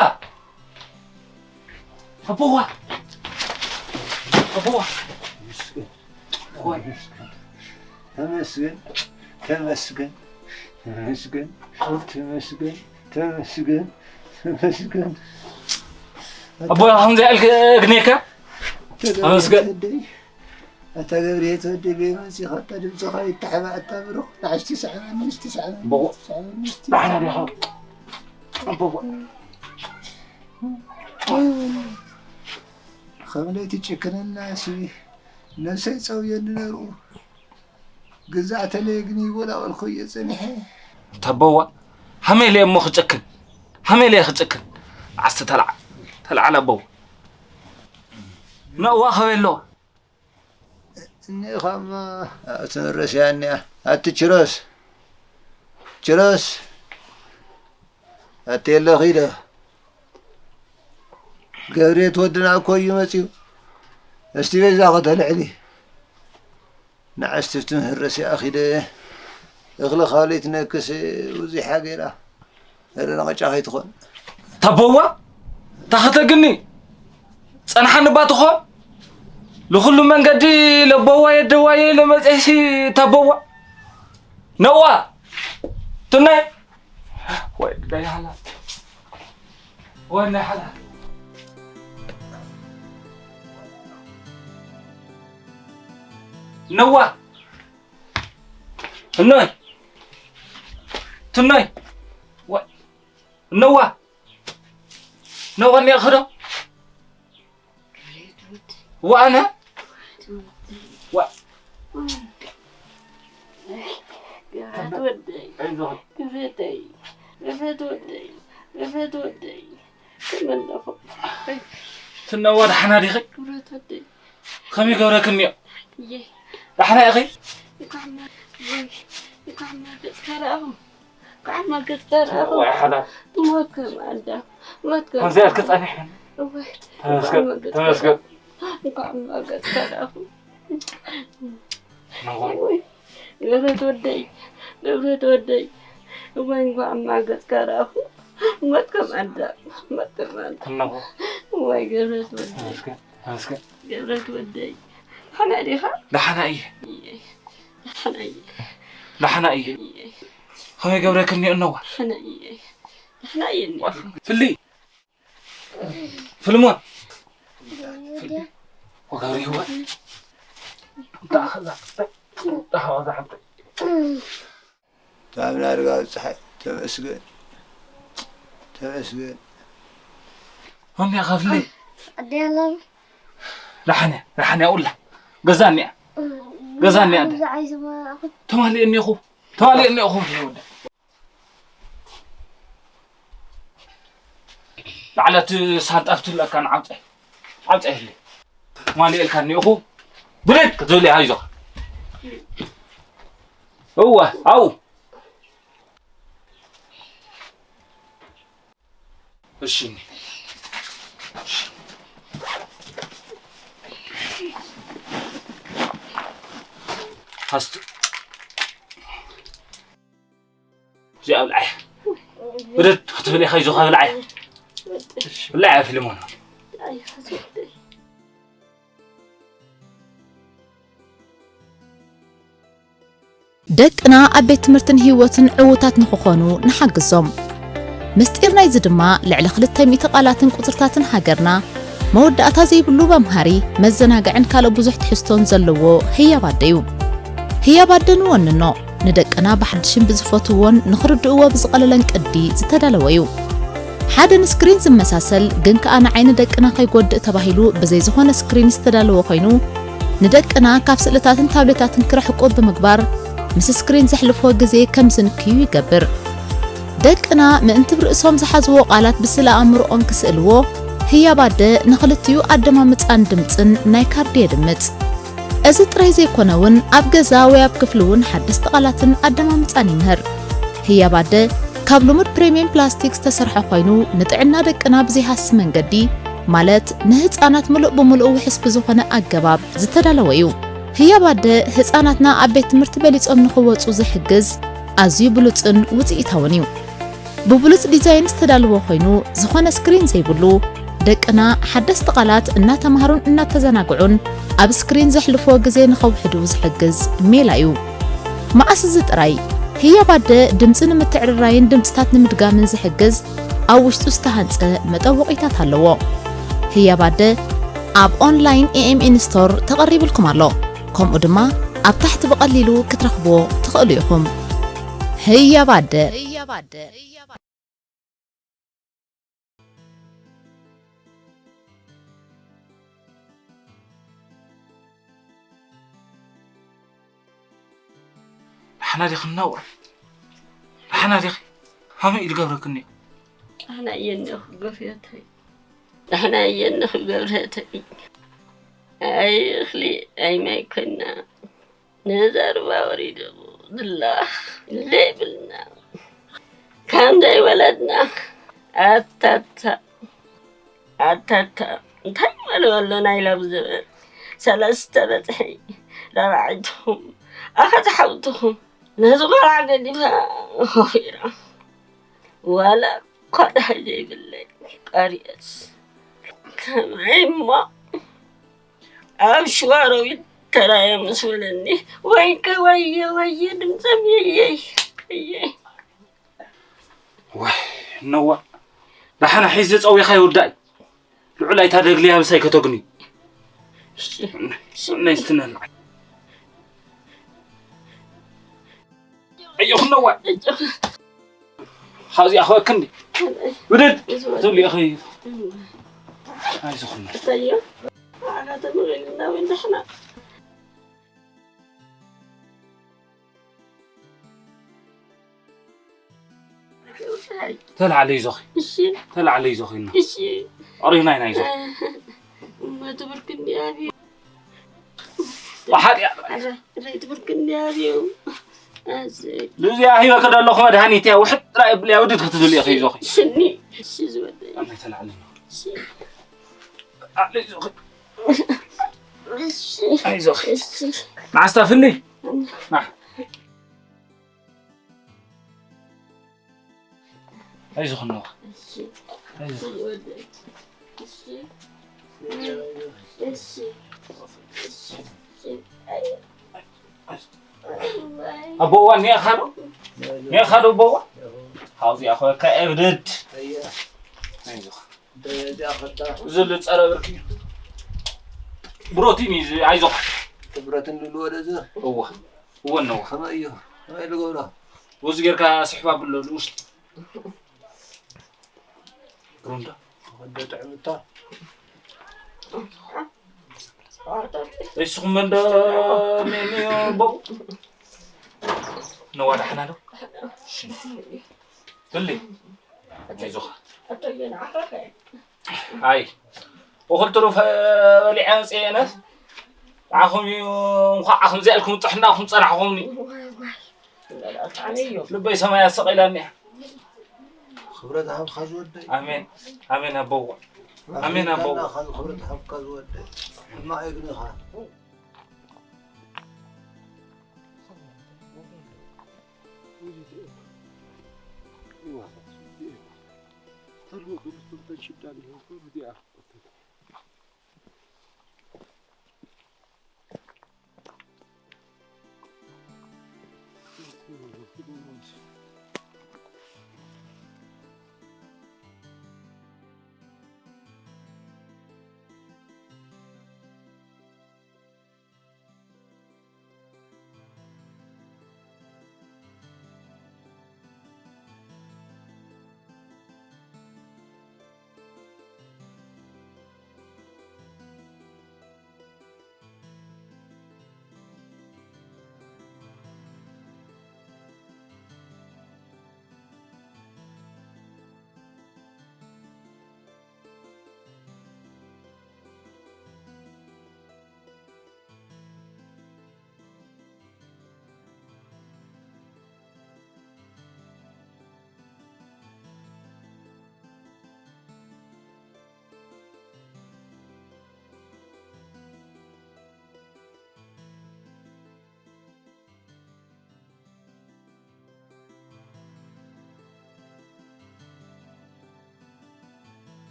ኣቦዋ! ኣቦዋ! ተመስገን። ተመስገን። ተመስገን። ተመስገን። ተመስገን። ተመስገን። ተመስገን። ኣቦዋ፣ ከምዚ ያልክ እግኔካ? ተመስገን። ኣታ ገብርኤል ተወደይ በየማን ሲኻ ኣታ ድምፅኻ ይተሓባእ ኣታ ብሩኽ ንዓሽቲ ሰዕበኒ እስቲ ሰዕበኒ ብቑ-፣ እስቲ ሰዕበኒ እስቲ ዳሕና ዲኻ? ኣቦዋ። ከም ለይቲ ጭክንና ስሚ ነብሰይ ፀውየኒ ነርኡ ግዛዕ ተለየ ግን ይወላወልኮ እየ ፀኒሐ። ተበዋ ሃመይ ኢለ እሞ ክጭክን ሃመይ ኢለ ክጭክን ዓስቲ ተልዓ ተልዓል ኣቦዋ ነእዋ ከበሎ እኒኻማ ኣቲ ንረስያ እኒኣ ኣቲ ችሮስ ችሮስ ኣቲ የለኺ ዶ ገብርኤት ወድና እኮ እዩ መፅዩ እስቲ በይዛ ከተልዕሊ ንዓስቲ ትምህር ረሲኣ ኺደ እኽሊ ኻልኢት ነክስ ብዙሓ ገይራ እረ ነቐጫ ኸይትኾን ታቦዋ ታኸተግኒ ጸንሓኒ ባትኾ ንኹሉ መንገዲ ለቦዋ የደዋየ ለመፀሲ ታቦዋ ነዋ ትናይ ወይ ደይ ሓላት ወይ ናይ ሓላት ነዋ እኖይ ትኖይ እነዋ ነዋ እኒኦ ክዶ ዋኣነ ዋ ክፈት ወደይ ክፈተይ ክፈት ወደይ ክፈት ወደይ ክመለኹ ትነዋ ደሓና ዲኺ ክብረት ወደይ ከመይ ገብረክኒ እየ ዳሕና ኢኺ እንኳዕ ማገጽካ ረኣኹ እንኳዕ ማገጽካ ረኣኹ ወይ ሓላ ሞት ከም ኣዳ ሞት ከም ከምዚ ኣልክ ጸኒሐ ወይ ተመስገን ተመስገን እንኳዕ ማገጽካ ረኣኹ ወይ ገብረት ወደይ ገብረት ወደይ ወይ እንኳዕ ማገጽካ ረኣኹ ሞት ከም ኣንዳ፣ ሞት ከም ኣንዳ። እነሆ። ወይ ገብረት ወደይ። ተመስገን፣ ተመስገን። ገብረት ወደይ። ደሓና ዲኻ? ደሓና እየ። እየ። ደሓና እየ። ደሓና እየ። እየ። ከመይ ገብረክኒ እነዋ? ደሓና እየ። ደሓና እየ እኒኦ። ፍሊ። ፍልሞን። ወጋሪ ይዋ። ዳኸዛ። ዳኸዛ። ታምና ርጋ ፀሓይ ተመስገን። ተመስገን። هم يا خفلي. أدينا. رحنا، رحنا أقول لك. جزاني. جزاني أدي. عايز ما أخذ. توالي إني أخو. توالي إني أخو. ላዕለቲ ሳንጣ ኣብትለካ ንዓምፀ ዓምፀ የለ ማሊኤልካ እኒኦኹ ብድድ ክትብል እያ። ኣይዞኻ። እወ፣ ኣው። እሺ፣ እኒ። እሺ። ሃስቲ። እዚኣ ብልዓያ። ብድድ ክትብል ኢኻ፣ ይዞኻ ብልዓያ። ብልዓያ ፊልሞን። ደቅና ኣብ ቤት ትምህርትን ህይወትን ዕዉታት ንኽኾኑ ንሓግዞም። ምስጢር ናይዚ ድማ ልዕሊ ክልተ ሚእቲ ቃላትን ቁጽርታትን ሃገርና፣ መወዳእታ ዘይብሉ መምሃሪ፣ መዘናግዕን ካልእ ብዙሕ ትሕዝቶን ዘለዎ ህያብ ኣደ እዩ። ህያብ ኣደ ንወንኖ፣ ንደቅና ብሓድሽን ብዝፈትውዎን ንኽርድእዎ ብዝቐለለን ቅዲ ዝተዳለወ እዩ። ሓደ ንስክሪን ዝመሳሰል ግን ከኣ ንዓይኒ ደቅና ከይጎድእ ተባሂሉ ብዘይ ዝኾነ ስክሪን ዝተዳለወ ኮይኑ፣ ንደቅና ካብ ስእልታትን ታብሌታትን ክርሕቁ ብምግባር፣ ምስ ስክሪን ዘሕልፍዎ ግዜ ከም ዝንክዩ ይገብር። ደቅና ምእንቲ ብርእሶም ዝሓዝዎ ቃላት ብስእለ ኣእምሮኦም ክስእልዎ፣ ህያብ ኣደ ንኽልቲኡ ኣደማምጻን ድምጽን ናይ ካርዲ የድምጽ። እዚ ጥራይ ዘይኮነ እውን፣ ኣብ ገዛ ወይ ኣብ ክፍሊ እውን ሓደስቲ ቃላትን ኣደማምጻን ይምህር። ህያብ ኣደ ካብ ልሙድ ፕሪምየም ፕላስቲክ ዝተሰርሐ ኮይኑ፣ ንጥዕና ደቅና ብዘይሃሲ መንገዲ፣ ማለት ንህጻናት ምሉእ ብምሉእ ውሑስ ብዝኾነ ኣገባብ ዝተዳለወ እዩ። ህያብ ኣደ ህጻናትና ኣብ ቤት ትምህርቲ በሊጾም ንኽወጹ ዝሕግዝ ኣዝዩ ብሉጽን ውጽኢታውን እዩ። ብብሉጽ ዲዛይን ዝተዳለወ ኮይኑ፣ ዝኾነ ስክሪን ዘይብሉ፣ ደቅና ሓደስቲ ቃላት እናተማሃሩን እናተዘናግዑን ኣብ ስክሪን ዘሕልፍዎ ግዜ ንኸውሕዱ ዝሕግዝ ሜላ እዩ። መዓስ እዚ ጥራይ፣ ህያብ ኣደ ድምጺ ንምትዕርራይን ድምጽታት ንምድጋምን ዝሕግዝ ኣብ ውሽጡ ዝተሃንጸ መጠወቒታት ኣለዎ። ህያብ ኣደ ኣብ ኦንላይን ኤ ኤም ኤን ስቶር ተቐሪብልኩም ኣሎ። ከምኡ ድማ ኣብ ታሕቲ ብቐሊሉ ክትረኽብዎ ትኽእሉ ኢኹም። ህያብ ኣደ። ደሓና ዲኺ ነዋ? ደሓና ዲኺ? ከመይ ኢሉ ገብረክኒ? ደሓና እየ እኒኦ ገብረተይ። ደሓና እየ እኒኦ ገብረተይ። ኣይ እኽሊ ኣይ ማይ ኮና። ነዛ ሩባ ወሪዱ ድላኽ ዘይብልና። ከም ዘይወለድና። ኣታታ። ኣታታ። እንታይ በልበሎ ናይ ላብ ዘበን። ሰለስተ በጽሒ። ራብዓይትኹም። ኣኸተ ሓውትኹም። ነዚ ቆልዓ ገዲፋ ሆፊራ። ዋላ እኳ ደሃይ ዘይብለይ። ቀርየስ። ከመይ እሞ። ኣብ ሽዋሮቢት ተራየ ምስ በለኒ፣ ወይከ ወየ ወየ ድምጸም የየይ፣ የየይ። ወይ ነዋ፣ ደሓና ሒዘ ጸዊኻ ይውዳእ። ልዑል ኣይታ ደግሊ ኣብሳይ ከተጉኒ። እሺ። ናይ ስትነን። ኣየኹ ነዋ። እጆ። ካብዚኣ ክበክንዲ። ውድድ ትብሊ ኢኺ። ኣይዞኹም። እተዮ። ኣጋ ተመቒልና ወይ ንሕና። ተላዓለ ይዞኺ። እሺ። ተላዓለ ይዞኺ እና። እሺ። ኣሪና ኢና ይዞኺ። እሞ ትብርክ እንዲ ኣብዩ። ብሓቂ እያ። ኣረ፣ እረ ትብርክ እንዲ ኣብዩ። ኣዚ። ልዚያ ሂበ ከደለኹ መድሃኒት እያ። ውሕድ ጥራይ እብልያ ውድድ ክትብል ኢኺ ይዞኺ። ሽኒ። እሺ ዝበለ። ኣመይ ተላዓለ። እሺ። ተላዓለ ይዞኺ። እሺ። ኣይዞኺ። እሺ። መዓስታ ፍሊ። ና። ኣይዞኽ ነዋ። እሺ። ኣይዞኽ። እሺ ወደይ። እሺ። እሺ። እሺ። ኣቦዋ ኔኻ ዶ? ኔኻ ዶ ኣቦዋ? ካብዚኣ ኾካ እብድድ። ኣይዞኽ። እዚ ልጸረ ብርኪ እዩ። ብሮቲን እዩ እዚ፣ ኣይዞኻ። ክብረትን ልሉ ወደዚ። እዋ። እወ ነዋ። ከመይ እዩ? ከመይ ልገብሮ? ወዚ ጌርካ ስሕባ ብሎ ውሽጢ። ሮንዳ። ወደ ጥዕምታ። እስኹም እንዶ ሜሜዮ ቦ ነዋ ዳሕና ዶ? እሺ። ትልይ። ኣይዞኻ። ኣይ። እኹል ትሩፍ በሊዐ መፅአ ኣነስ። ንዓኹም እዩ እንኳዕ ኣኹም እዚኣ ኢልኩም ጥሕናኹም ፀናሕኹምኒ። ልበይ ሰማይ ኣሰቒላኒ እያ። ክብረት ሃብካ ዝወደይ። ኣሜን። ኣሜን ኣቦዋ። ኣሜን ኣቦዋ። ኣሜን። ክብረት ሃብካ ዝወደይ። ሕማቕ የግንኻ።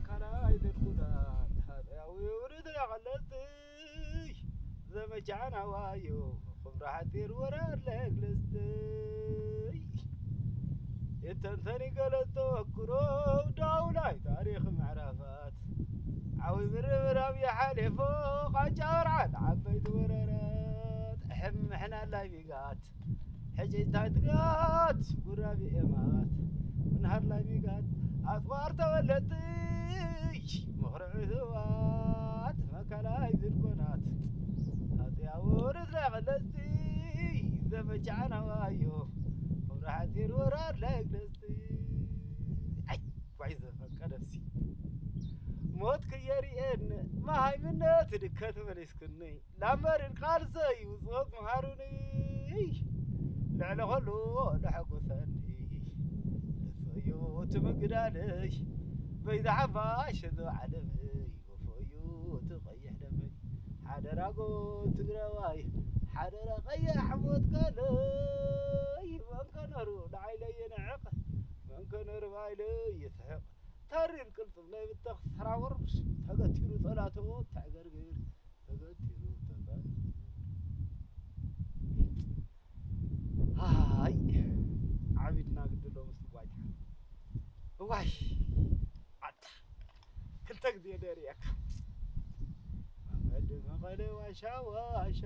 ካልኣይ ዘድኩዳት ሃፀያዊ ውርድ ያቐለስትይ ዘመቻ ናዋዮ ክብሪ ሓፂር ወራር ለግለስትይ የተንተኒ ገለቶ ክሮ ዳውላይ ታሪኽ ምዕራፋት ዓዊ ምርምራብ ይሓሌፎ ቃጫ ወርዓት ዓበይቲ ወረራት ሕምሕናላይ ሚጋት ሕጂ እንታይ ትጋት ጉራቢ ኤማት ምንሃርላይ ሚጋት ኣፅዋር ተወለጥይ ምኽሪ ዕትዋት መካላይ ዝድኮናት ሃፀያዊ ውርድ ለግለስትይ ዘመቻ ናዋዮ ክብሪ ሓፂር ወራር ለግለስትይ ኣይ ዋይ ዘፈቀደሲ ሞት ክየሪኤን መሃይምነት ድከት መሊስክኒ ላምበርን ቃልሰይ ውፅኦት ምሃሩኒ ልዕሊ ኸሉ ለሐጎሰኒ ንፅዩ ትምግዳለይ በይዛ ሓፋሽ ዘዓለመይ ወፈዩ ትቐይሕ ደመይ ሓደራጎ ትግራዋይ ሓደራ ቀያሕ ሞት ቀለይ መንከነሩ ንዓይለይ ይንዕቕ መንከነሩ ባይለይ ይስሕቕ ተሪር ቅልጥም ናይ ብተኽ ሰራውር ተገቲሩ ጸላቶ ተዕገርግር ተገቲሩ ተጸል ኣይ ዓቢድና ግድሎ ምስ ባይታ እዋይ ኣታ ክልተ ግዜ ደርየካ መቐለ ዋሻ ዋሻ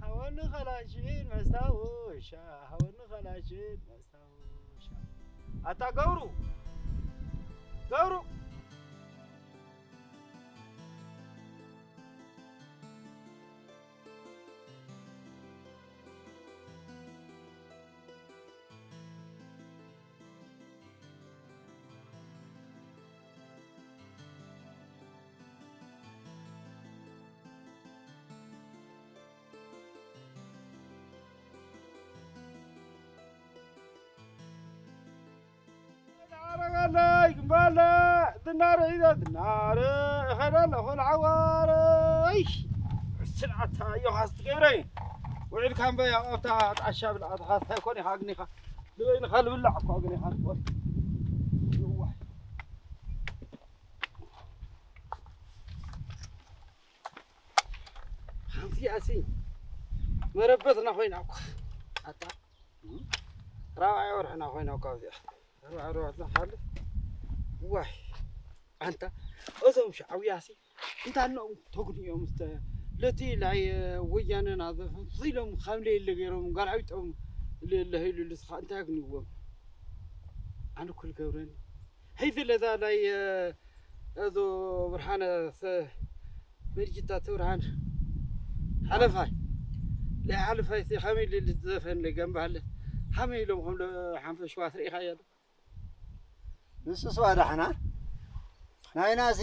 ሓወኒ ኸላሽን መስታወሻ ሓወኒ ኣታ ገብሩ፣ ገብሩ። ኣረጋለይ ግንባለ ዝናረ ሒዘ ዝናረ እኸደ ኣለኹ ንዓዋረይ። ስርዓታ ዮሃስ ትገብረይ። ውዒልካ እምበይ ኣብታ ጣሻ ብልኣትኻ እንታይ ኮን ኢኻ ኣግኒኻ? ንበይንኻ ልብላዕ እኳ ኣግኒኻ ትኾን። ይዋይ። ሓንቲ ኣሲ መረበትና ኮይና እኳ። ኣታ ራብዓይ ወርሕና ኮይና እኳ ኣብዚኣ። ራብዓይ ወርሕና ሓልፍ። ዋይ። ኣንታ እዞም ሻዕብያሲ እንታኖም ተጉድዮም ስተ ለቲ ላይ ወያነና ዘፈን ኢሎም ከም ለየለ ገይሮም ጋልዓዊጦም ለለህይሉ ልስኻ እንታይ ኣግንዎም? ኣነ ኩል ገብረኒ ሒዚ ለዛ ላይ እዞ ብርሃነ ሰ መርጅታ ትብርሃን ሓለፋይ ለይ ሓለፋይ ሲ ከመይ ልል ዘፈን ለይ ገንባለ ከመይ ኢሎም ከም ሓንፈ ሸዋ ትርኢኻ እያ ዶ? ንሱስ ዋዳሕና ናይናሲ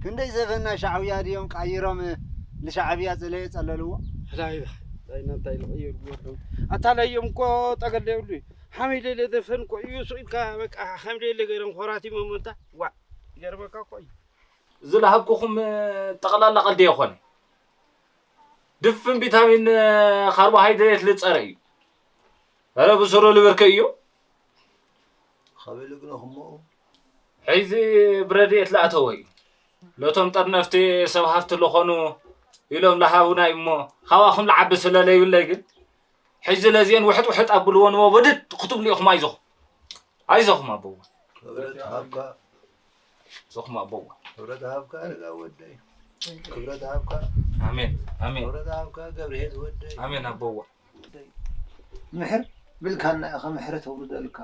ክንደይ ዘፈን ናይ ሻዕብያ ድዮም ቃይሮም ንሻዕብያ ጽለ የጸለልዎ? ላይባ ላይና እንታይ ልቕየር ወዶም ኣታ ላዮም እኮ ጠገል የብሉ እዩ ሓመይ ለለ ዘፈን እኮ እዩ ሱቕ ኢልካ በቃ ከም ለለ ገይሮም ኮራት ይመመንታ ዋ ይገርመካ እኮ እዩ። ዝለሃብኩኹም ጠቕላላ ቀልዲ የኾነ ድፍን ቪታሚን ካርቦሃይድሬት ልጸረ እዩ። ኧረ ብስሩ ልብርከ እዩ። ኸበልግነኹሞ ሕዚ ብረድኤት ለኣተወ እዩ። ለቶም ጠርነፍቲ ሰብ ሃፍቲ ለኾኑ ኢሎም ለሃቡና እዩ እሞ ካባኹም ለዓቢ ስለ ለይብለይ ግን ሕዚ ለዚአን ውሕጥ ውሕጥ ኣብልዎ ንወ ወድድ ክትብሉ ኢኹም ኣይዞኹም ኣይዞኹም ኣቦዋ። ክብረት ሃብካ ዞኹም ኣቦዋ። ክብረት ሃብካ ኣረጋ ወደይ። ክብረት ሃብካ ኣሜን ኣሜን ክብረት ሃብካ ገብርሄል ወደይ። ኣሜን ኣቦዋ። ምሕር ብልካና ኢኻ ምሕረት ኣውርደልካ።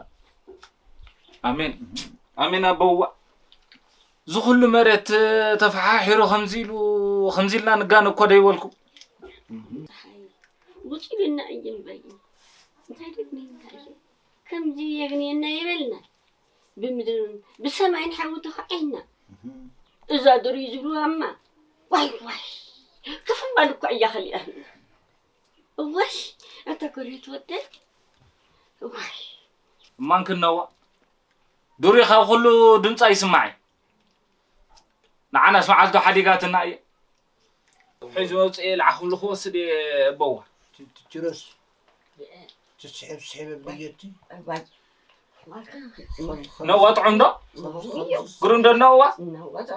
ኣሜን ኣሜን ኣቦዋ። እዚ ኩሉ መሬት ተፈሓሒሩ ከምዚ ኢሉ ከምዚ ኢልና ንጋነ እኮ ደይበልኩ። ውፅልና እየን በይን እንታይ ደግኒ እንታይ ከምዚ የግንየና ይበልና ብምድርን ብሰማይን ሓዊ ተኸዒልና እዛ ድርዩ ዝብልዋ እማ ዋይ ዋይ ክፍባል እኮ እያ ከሊኣና እዋይ ኣታ ኮርዩ ትወደል እዋይ እማን ክነዋ ዱሪ ካብ ኩሉ ድምፃ ይስማዕ እዩ። ንዓናስ መዓልቱ ሓዲጋትና እየ። ሕዚ መውፅኤ ልዓኹምሉ ክወስድ እየ ኣቦዋ። ትችረስ ትስሕብ ስሕብ ብየቲ ነዋ ጥዑም ዶ ግሩም ዶ ነዋ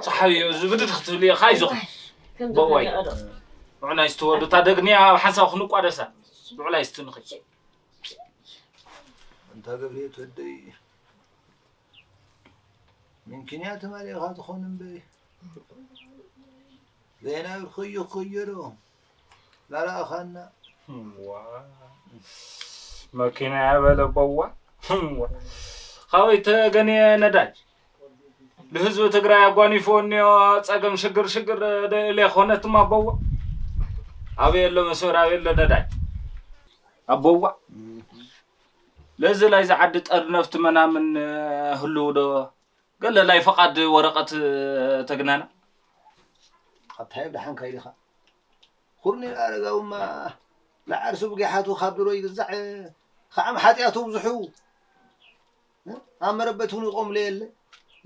ፀሓይ እዩ ዝብድድ ክትብል እየ ካይዞኹም በዋይ ንዑናይ ስትወዱ እታ ደግንያ ኣብ ሓንሳብ ክንቋደሳ ንዑላይ ስትንኽይ ኣንታ ገብርሄት ወደይ ምንክንያ ትማሊ ኢኻ ትኾን እምበይ ዘይናብር ክዩ ክዮ ዶ ላረኣኻና መኪና ያበለ በዋ ካበይ ተገንየ ነዳጅ ንህዝቢ ትግራይ ኣጓኒፍዎ እኒኦ ፀገም ሽግር ሽግር ደለ ኮነትም ኣቦዋ ኣበይ ኣሎ መስመር ኣበይ ኣሎ ነዳጅ ኣቦዋ ለዚ ላይ ዝዓዲ ጠርነፍቲ መናምን ህልው ዶ ገለ ላይ ፈቓድ ወረቐት ተግናና ኣብታይ ብደሓን ካይድኻ ኩርኔል ኣረጋውማ ንዓርሱ ብጊሓቱ ካብ ድሮ ይግዛዕ ከዓም ሓጢኣቱ ብዙሑ ኣብ መረበት እውን ይቆምለ የለ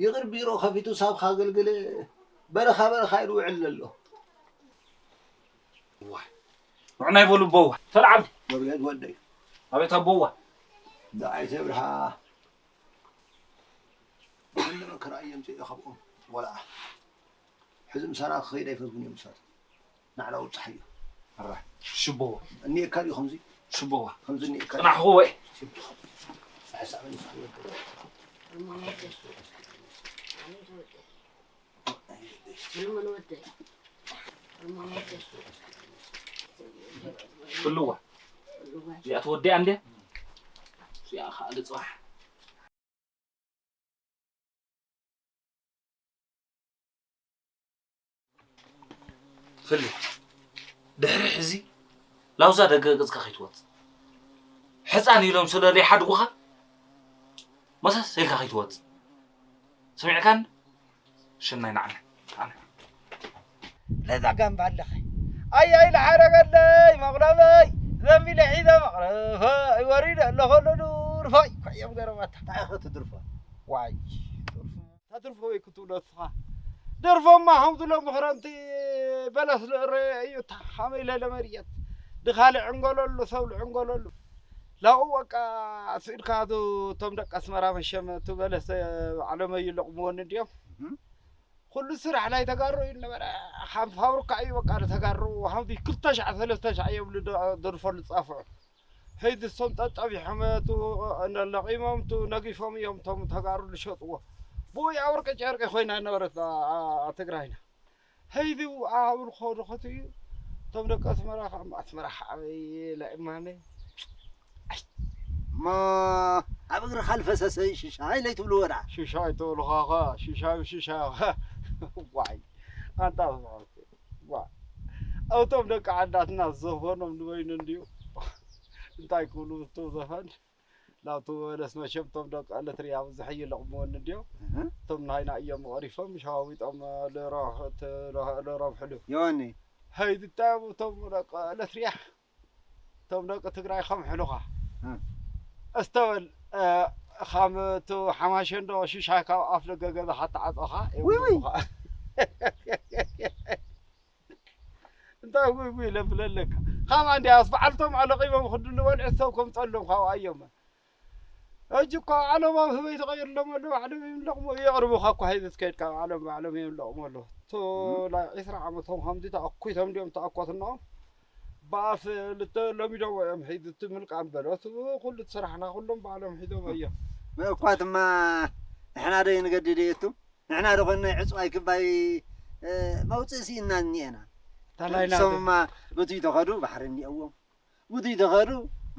ይቕር ቢሮ ከፊቱ ሳብ ካገልግለ በረኻ በረኻ ኢሉ ውዕል ዘሎ ንዑናይ በሉ ኣቦዋ ተልዓሉ መብርሄት ወደይ ኣቤት ኣቦዋ ደዓይ ተብርሃ ብሓንደ መከራ እየ ምፅኦ ካብኦም ቆልዓ ሕዚ ምሳና ክኸይድ ኣይፈትኩን እዮም ምሳት ናዕላ ውፃሕ እዩ ሽቦዋ እኒኤካ ድዩ ከምዚ ሽቦዋ ከምዚ እኒኤካ ፅናሕኹ ወይ ሓሳብ ሰለሞን ወደይ ክልዋ እዚኣ ትወዲኣ እንደ ያ ኻል ጽባሕ። ፍሊ፣ ድሕሪ ሕዚ ላውዛ ደገ ገጽካ ከይትወጽእ። ሕጻን ኢሎም ስለ ዘይሓድጉኻ መሰስ ኢልካ ከይትወጽእ። ሰሚዕካኒ? ሽናይ ንዓና። ንዓና። ለዛ ጋምባ ኣለኸ። ኣያይ ለሓረገለይ መቕረበይ ዘንቢለ ሒዘ መቕረፈይ ወሪደ ኣለኹ ዱር ፋይ። ኳዮም ገረባታ። እንታይ ኢኸ ትድርፎ? ዋይ፣ ትድርፎ ወይ ክትብሎ እስኻ። ደርፎማ ከምዚ ሎሚ ክረምቲ በለስ ልእረ እዩ። እታ ኸመይ ለለ መርየት። ድኻ ልዕንገለሉ፣ ሰብ ልዕንገለሉ። ላኡ በቃ ስኢልካ፣ እቱ፣ እቶም ደቂ ኣስመራ መሸም እቱ በለስ ባዕሎም እዩ ለቕምዎኒ እንድዮም። እም። ኩሉ ስራሕ ናይ ተጋሩ እዩ ነበረ። ከም ፋብሪካ እዩ በቃ ንተጋሩ። ከምዚ ክልተ ሻዕ ሰለስተ ሻዕ እዮም ልደ-፣ ደርፎ ልጻፍዑ። ሄዚ እሶም ጠጠቢሖም እቱ ለቒሞም እቱ ነጊፎም እዮም እቶም ተጋሩ ልሸጥዎ። ብኡ እያ ወርቂ ጨርቂ ኮይና ነበረት ኣ-፣ ኣ-፣ ትግራይና። ሄዚ ኣብኡ ልኸዱ ኸትኡ እቶም ደቂ ኣስመራ ኸዓ፣ ኣስመራ ኸዓ ኣበይ ኢላ እማመ። ኣይ፣ እሞ ኣብ እግርኻ ልፈሰሰ ሽሻይ ለይትብልዎ ደኣ? ሽሻይ ትብልኻ ኸ፣ ሽሻይ ሽሻይ ኸ። ዋይ፣ ኣንታ ዋ። እቶም ደቂ ዓዳትና ዘፈኖም ንበይኑ እንድዩ። እንታይ ክብሉ እቱ ዘፈን? ናብቲ በለስ መሸም እቶም ደቂ ኤለትርያ ብዙሕ ይለቕምወኒ እንድዮም። እህ። እቶም ናይና እዮም መቕሪፎም ሸዋዊጦም ልረብሕሉ። ዮኒ። ሄይ፣ እንታይ እዮም እቶም ደቂ ኤለትርያ? እቶም ደቂ ትግራይ ከም ሕሉኻ። እ። እስተበል፣ እ፣ ኻም እቲ ሓማሸንዶ ሽሻይ ካብ ኣፍ ደገ ገዛኻ ተዓጸኻ ውይ፣ ውይ። የብሉኻ። እንታይ ውይ፣ ውይ ለብለለካ? ካብ ኣንዲያስ በዓልቶም ኣለቒቦም ክድልወን ዕሰብ ከም ጸሎም ካብ ኣዮም። ሕጂ እኮ ዓለም ኣብ ህበይ ተቐይርሎም ኣለዉ። ዓለም እዮም ለቕሞ፣ የቕርቡኻ እኮ ሄዚ እስከ ኢድካ ኣብ ዓለም ባዕሎም እዮም ለቕሞ ኣለዉ። እቶ እም። ናይ ዒስራ ዓመቶም ከምዚ ተኣኲቶም ድዮም ተኣኮትናኦም? ብኣፍ ልተ-፣ ለሚዶም እዮም ሄዚ እቲ ምልቃም በሎ። እቲ ኩሉ እቲ ስራሕና ኩሎም ባዕሎም ሒዞም እዮም። እኳ ድማ ንሕና ዶ ይንገድድ እየቱ? ንሕና ዶ ኾን ናይ ዕጽዋይ ክባይ፣ እ፣ መውጽእ ስኢንና እኒኤና። ታላይና እሶምማ ብቱይ ተኸዱ ባሕሪ እኒኤዎም። ብቱይ ተኸዱ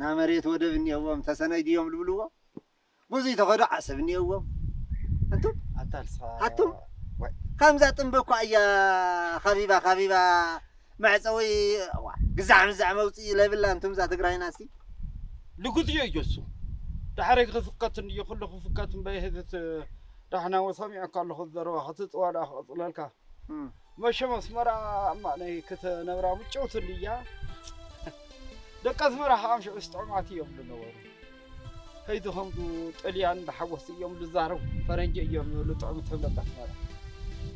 ናይ መሬት ወደብ እኒኤዎም። ተሰነይ ድዮም ልብልዎ? ብዙይ ተኸዶ ዓሰብ እኒአዎም። ኣንቱም? ኣታ ንስኻ ኣቱም? ወይ። ከምዛ ጥምቢ እኳ እያ ኸቢባ፣ ኸቢባ መዕጸዊ፣ ዋ፣ ግዛዕ ምዛዕ መውጽኢ ለብላ፣ ኣንቱም እዛ ትግራይና እስቲ። ልጉት እዮ እዮሱ። ዳሕረይ ክፍከት እንድዮ፣ ኩሉ ክፍከት እምበይ ህዝት ዳሕና ወሰሚዐካ ኣለኹ ዘረባ፣ ክትጽዋ ደኣ ክቕጽለልካ። እም። መሸም ኣስመራ እማነይ ክትነብራ ምጭውቲ እንድያ። ደቂ ኣስመራ ከዓ ምሽዑስ ጥዑማት እዮም ዝነበሩ። ሄዚ ከምዚ ጥልያን ብሓጎስ እዮም ዝዛረቡ፣ ፈረንጂ እዮም ዝብሉ ጥዑም እቶም ደቂ ኣስመራ።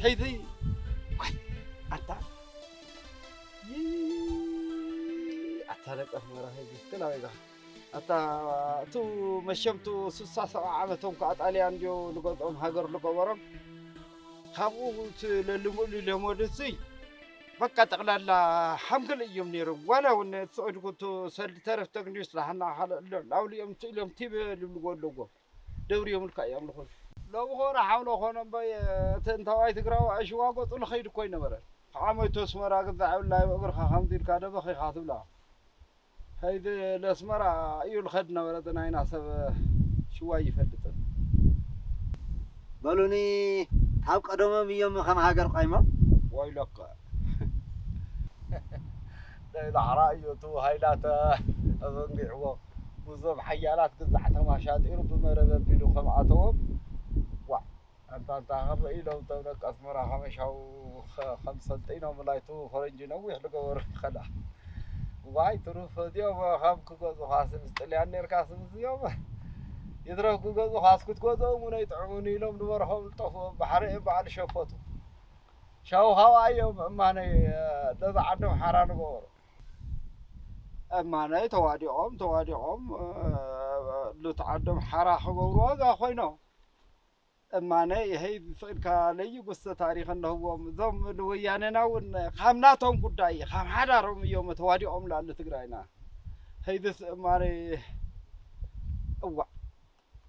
ሄዚ፣ ዋይ፣ ኣንታ፣ ይይ፣ ኣታ ደቂ ኣስመራ ሄዚ እስከ ናበይ ኢኻ? ኣታ፣ እቱ መሸምቱ ስሳ ሰብዓ ዓመቶም ከዓ ጣልያን እንድዮ ልገዝኦም ሃገር ልገበሮም። ካብኡ እቲ ለልምሉ ለመዱሲ በቃ ጠቕላላ ሓምግል እዮም ነይሮም። ዋላ እውን እቲ ዑድጉ እቱ ሰልዲ ተረፍ ተግንዩ ስላሕና ሓደ ኣሎ። ላውሊኦም ትእሎም ቲበ ልብልዎ ኣለዎ። ደብርዮም ኢልካ እዮም ልኾኑ። ሎሚ ኾነ ሓውሎ ኾነ እምበይ፣ እቲ እንታዋይ ትግራዋይ ሽዋ ገጹ ልኸይድ እኮ ኣይነበረን። ዓመት ኣስመራ ግዛዕ ብላይ እግርኻ ከምዚ ኢልካ ደበኺኻ ትብላ። ኸይዲ ለስመራ እዩ ልኸድ ነበረ፣ እቲ ናይና ሰብ ሽዋ ይፈልጥን። በሉኒ፣ ካብ ቀደሞም እዮም ከም ሃገር ቆይሞም። ወይለከ። ናይ ዳሕራ እዩ፣ እቱ ሃይላት ኣዘንጊዕዎ። ብዙም ሓያላት ግዛዕ ተማሻጢሩ ብመረብ ኣቢሉ ከም ኣተዎም። ዋዕ። ኣንታ፣ ኣንታ፣ ከም ኢሎም እቶም ደቂ ኣስመራ ከመሻው ኸ-፣ ከም ሰልጢኖም፣ ላይቱ ፈረንጂ ነዊሕ ዝገበሩ ይኸዳ። ዋይ፣ ትሩፍ እዚኦም ካብ ክገዙኻ ስምስ ጥልያን ኔርካ ስምስ እዚኦም ይትረፍ ክገዙኻ፣ እስክትገዝኦም እውን ኣይጥዕሙን ኢሎም ንበርሆም ዝጠፍኦም ባሕሪ እዮም በዓል ሸፈቱ። ሻው ኻብኣ እዮም እማነይ፣ ነዛ ዓዶም ሓራ ንገበሩ። እማነይ ተዋዲቖም፣ ተዋዲቖም፣ እ፣ ሉት ዓዶም ሓራ ክገብርዎ እዛ ኮይኖም። እማነ ይሀይ ዝስእልካ ለይጉስተ ታሪኽ እነህዎም። እዞም ንወያኔና እውን ካብ ናቶም ጉዳይ፣ ካብ ሓዳሮም እዮም ተዋዲቖም ላሉ ትግራይና። ሀይዝስ እማነ፣ እዋ፣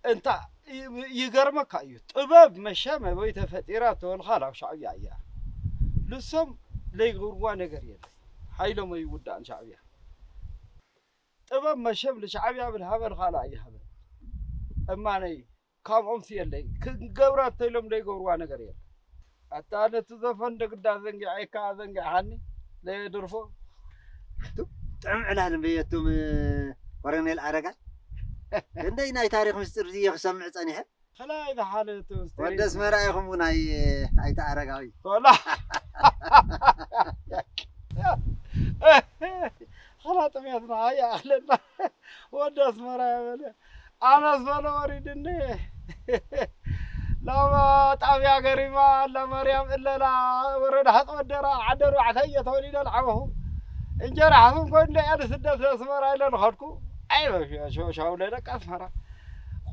እንታ ይ-፣ ይገርመካ እዩ። ጥበብ መሸም ኣበይ ተፈጢራ ተበልካ ናብ ሻዕብያ እያ። ልሶም ለይገብርዋ ነገር የለን። ሓይሎም ኣይውዳእን ሻዕብያ። ጥበብ መሸም ልሻዕብያ ብልሃበል ካልኣ ይሃበል። እማነይ፣ ካብኦምስ የለይ። ክንገብራ እንተኢሎም ዘይገብርዋ ነገር የለን። ኣታ ነቲ ዘፈን ደግዳ ዘንጊዐካ ዘንጊዕኻኒ፣ ዘየድርፎ። ኣቱም ጥዑም ዕላል እምበይ ኣቱም ኮረኔል ኣረጋይ። ክንደይ ናይ ታሪኽ ምስጢር ድየ ክሰምዕ ጸኒሐ። ከላይ ዝሓለቱ ምስጢር ወዲ ኣስመራ ኢኹም ናይ ኣይተ ኣረጋዊ። ወላ። ኸላ ጥሜትና ይኣኽለና። ወዲ ኣስመራ የበለ። ኣነስ በለ ወሪድኒ። ላማ ጣብያ ገሪማ፣ ኣላ ማርያም እለላ፣ ወረዳ ሃጥ ወደራ፣ ዓዲ ኣርባዕተ እየ ተወሊደ ዝዓበኹ። እንጀራ ሓፍን ኮይኑ እያ ንስደት ኣስመራ ኢለ ንኸድኩ። ኣይ በ-፣ ሸ-፣ ሸ-፣ ሸውለ ደቂ ኣስመራ።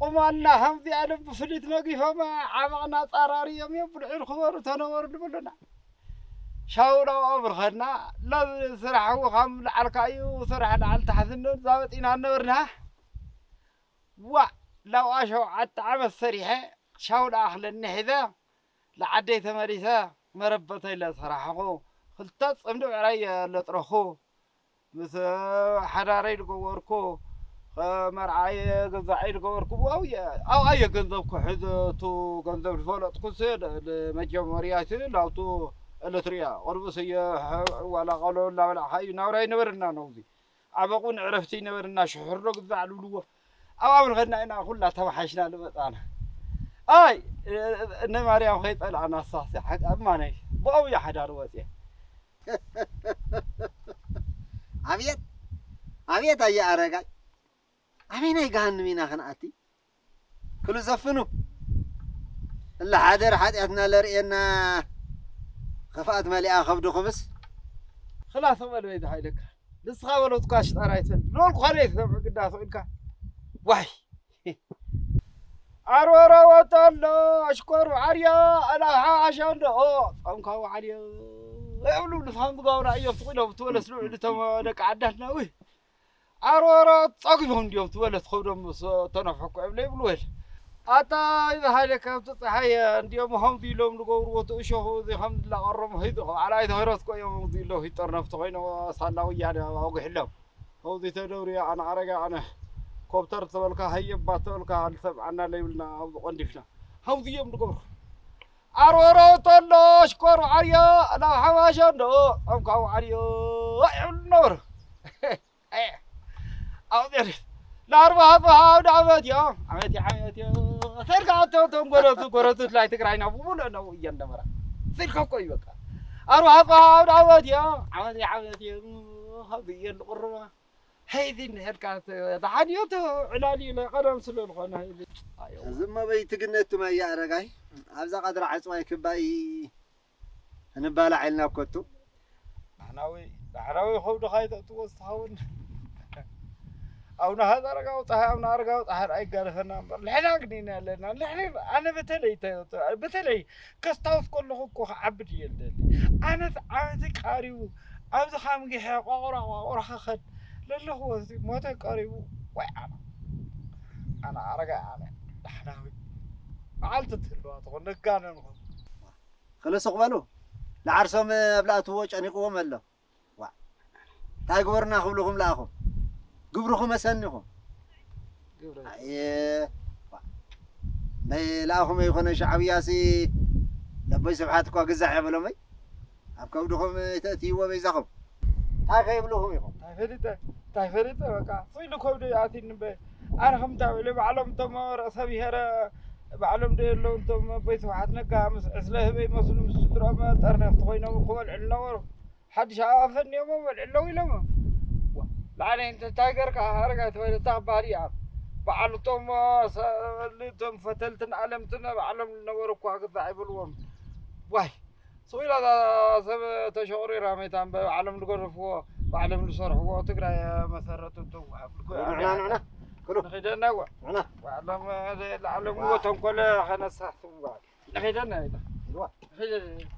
ቁማልና ከምዚኣ ልቢ ፍሊት ነጊፎማ፣ ዓበቕና ጻራሪ እዮም እዮም ብልዑል ክበሩ ተነበሩ ድብሉና። ሻውል ኣብኡ ብርኸና፣ ሎሚ ስራሕ እው ከም ልዓልካ እዩ፣ ስራሕ ልዓል ታሕቲ እንብል ዛበጢና ነበርና። ዋእ፣ ላብኣ ሸውዓተ ዓመት ሰሪሐ፣ ሻው ደኣ ክለኒ ሒዘ፣ ንዓደይ ተመሊሰ፣ መረበተይ ለሰራሕኹ፣ ክልተ ጽምዲ ብዕራይ ለጥረኹ፣ ምስ ሓዳረይ ዝገበርኩ፣ መርዓየ ገዛዐይ ዝገበርኩ፣ ኣብኡ እየ፣ ኣብኣ እየ ገንዘብ ክሕዝ፣ እቱ ገንዘብ ዝፈለጥኩስ፣ መጀመርያ እቲ ላውቱ ኤለትሪያ፣ ቅድሚስ እየ፣ ዋላ ቆሎ እናበላዕኻ እዩ፣ ናብራ ይነበረና ነውዚ። ዓበቕ እውን ዕረፍቲ ይነበረና፣ ሽሑር ዶ ግዛዕ ልብልዎ። ኣብኣ ምንኸድና ኢና ኩላ ተባሓሽና ልመጻና። ኣይ፣ እነ ማርያም ከይጸልኣና ሳሲ፣ ሓቂ እማነይ፣ ብኣው እያ ሓዳር ወጽየ። ኣብየት፣ ኣብየት ኣየ ኣረጋይ፣ ኣበይ ናይ ገሃንም ኢና ክንኣቲ? ክሉ ዘፍኑ። እለ ሓደር ሓጢኣትና ለርእየና፣ ክፍኣት መሊኣ ከብድኹምስ። ክላስ በል በይ ዝሓይለካ። ንስኻ በሎ ትኳ ሽጣራ ኣይትበል። ዝበልኩኻ ለይትሰምዕ ግዳ ስቕ ኢልካ። ዋይ። ኣሮሮ ወጠሎ፣ ኣሽኮር ወዓርያ፣ ኣላሓ ኣሻንዶ፣ ኦ፣ ጾምካ ወዓርዮ። ይብሉ ንስኻም ዝገብራ እዮም ስቕ ኢሎም ትበለስ ልዑል እቶም ደቂ ዓዳትና፣ ውይ። ኣሮሮ ጸጊቦም እንድዮም ትበለስ ከብዶም ምስ ተነፍሑ እኮ እዮም ለይብሉ ወል። ኣታ ይዝሃለ ካብቲ ጸሓይ እንድዮም ከምዚ ኢሎም ዝገብርዎ እቲ እሾኹ እዚ ከም ዝላቐሮም ሂዚ ባዕላ ኣይተህረስ እኮ እዮም ከምዚ ኢሎም ሂጠርነፍቲ ኮይኖም ሳላ ወያነ ኣውግሕሎም። ከምዚ ተደብርዮ ኣነ ኣረጋ ኣነ ኮብተር ተበልካ ሃየባ ተበልካ ልሰምዓና ለይብልና ኣብዚ ቆንዲፍና። ከምዚ እዮም ዝገብሩ። ኣሮሮ ተሎ ሽኮር ዓርዮ ናብ ሓማሸ እንዶ ጾምካ ዓርዮ ይብሉ ነበሩ። ኣውፅር ለኣርባዓ ኣፅባሓ ኣውደ ዓመት እዮ። ዓመት እዮ፣ ዓመት እዮ። ሰልካ ኣቶም እቶም ጎረቱ፣ ጎረቱ ናይ ትግራይና ብሙሉእ ነው እየን ነበራ። ስልካ እኮ እዩ በቃ። ኣርባዓ ኣፅባሓ ኣውደ ዓመት እዮ። ዓመት እዮ፣ ዓመት እዮ። ካብዚ እየን ዝቕርባ። ሄዚ እንድሕርካ ተሓንዮ ተዕላል እዩ፣ ናይ ቀደም ስለ ዝኾነ ሄዚ። ኣዮ። እዚ እሞ በይ ትግነቱ መያ ኣረጋይ። ኣብዛ ቀድሪ ዓፅዋይ ክባይ እንባላዕ ኢልና እኮ እቱ። ዳሕራዊ፣ ዳሕራዊ ከብድኻ ኣይተእትዎ ዝትኸውን። ኣቡነ ሃፀ ኣረጋዊ ፀሓይ፣ ኣቡነ ኣረጋዊ ፀሓይ ኣይጋደፈና እምበር፣ ንሕና ግን ኢና ኣለና። ንሕና፣ ኣነ በተለይ፣ በተለይ ከስታውስ ከለኹ እኮ ክዓብድ እየ ልደሊ። ኣነስ ዓመተይ ቀሪቡ፣ ኣብዚ ካምጊሐ ቆቑራ፣ ቆቑራ ክኸድ ለለኹ፣ ወዚ ሞተይ ቀሪቡ፣ ወይ ኣነ፣ ኣነ ኣረጋይ፣ ኣነ ዳሕራዊ መዓልቲ ትህልዋ ትኾን፣ ነጋነንኹም። ክልስቕ በሉ። ንዓርሶም ኣብ ልኣትዎ ጨኒቕዎም ኣሎ። ዋእ፣ እንታይ ግበሩና ክብልኹም ለኣኹም? ግብርኹም ኣሰኒኹም። ግብረ ኣየ፣ ዋእ፣ ናይ ለኣኹም ኣይኮነ ሻዕብያሲ ለቦይ ስብሓት እኳ ግዛዕ የበሎመይ። ኣብ ከብድኹም ተእትይዎ በይዛኹም። እንታይ ከይብልኹም ኢኹም? እንታይ ፈሊጠ? እንታይ ፈሊጠ? በቃ፣ ስኢሉ ከብዱ ይኣትዩኒ እምበ። ኣነ ከምታ ኢለ ባዕሎም እቶም ርእሰ ብሄረ ባዕሎም ዶ የለዉ እቶም ኣቦይ ስብሓት ነጋ ምስ ዕስለ ህበይ መስሉ ምስ ስድሮም ጠርነፍቲ ኮይኖም ክበልዑ ዝነበሩ። ሓድሽ ኣፈንዮሞ በልዑ ኣለዉ ኢሎሞ። ዋ፣ ላዕለይ እንተ እንታይ ገርካ ኣረጋይ ተባሂለ እታ ክበሃል እያ። በዓል እቶም ሰ-፣ እቶም ፈተልትን ኣለምትን ባዕሎም ዝነበሩ እኳ ግዛዕ ይበልዎም። ዋይ፣ ስቕ ኢላ እዛ ሰብ ተሸቑሪራ መይታ እምበር ባዕሎም ዝገደፍዎ፣ ባዕሎም ዝሰርሕዎ ትግራይ መሰረቱ እንትው ንዕና፣ ንዕና፣ ክሉ። ንኺደና እዋ። ንዕና። ባዕሎም፣ እ፣ ላዕሎም ዋ። እዎ ተንኮል ከነሳስዋ። ንኺደና ኢላ። እዋ። ንኺደና።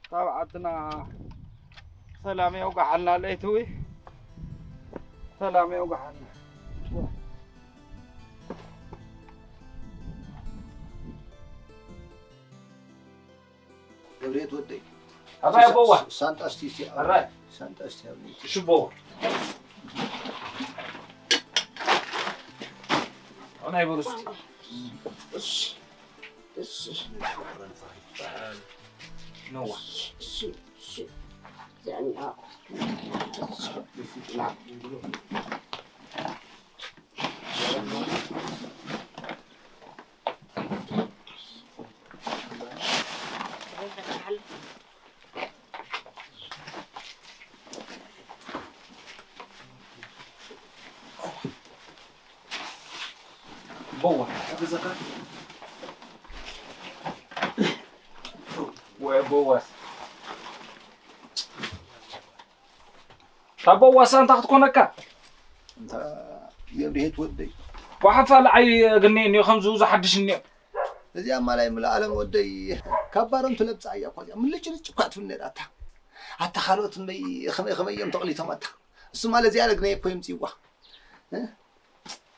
ካብ ዓድና ሰላም የውጋሓልና ለይትዊ። ሰላም የውጋሓልና። ገብርኤት ወደይ። ኣባይ ኣቦዋ። ሳንጣ እስቲ፣ እስቲ፣ ኣራይ። ሳንጣ እስቲ፣ ኣራይ። ሽቦ። ኣይበሉ እስቲ። እሺ፣ እሺ፣ ነዋ። እሺ፣ እሺ። ቦዋ። ወይ ቦዋ። እታ ቦዋሳ እንታይ ክትኮነካ? እንታ የብርሄት ወደይ። ጓሓፋ ለዓይ ግኔ እኒኦ፣ ከምዚ ዝሓድሽ እኒኦ። እዚኣ ማላይ ምልኣለም ወደይ፣ ካብ ባሮም ትለብጻ እያ እኮ እዚኣ። ምልጭልጭ እኳ ትብል ነይራ ኣታ። ኣታ ካልኦት እምበይ ከመይ ከመይ እዮም ተቕሊቶም ኣታ። እሱ ማለት እዚኣ ለግነየ እኮ የምጽእዋ። እ?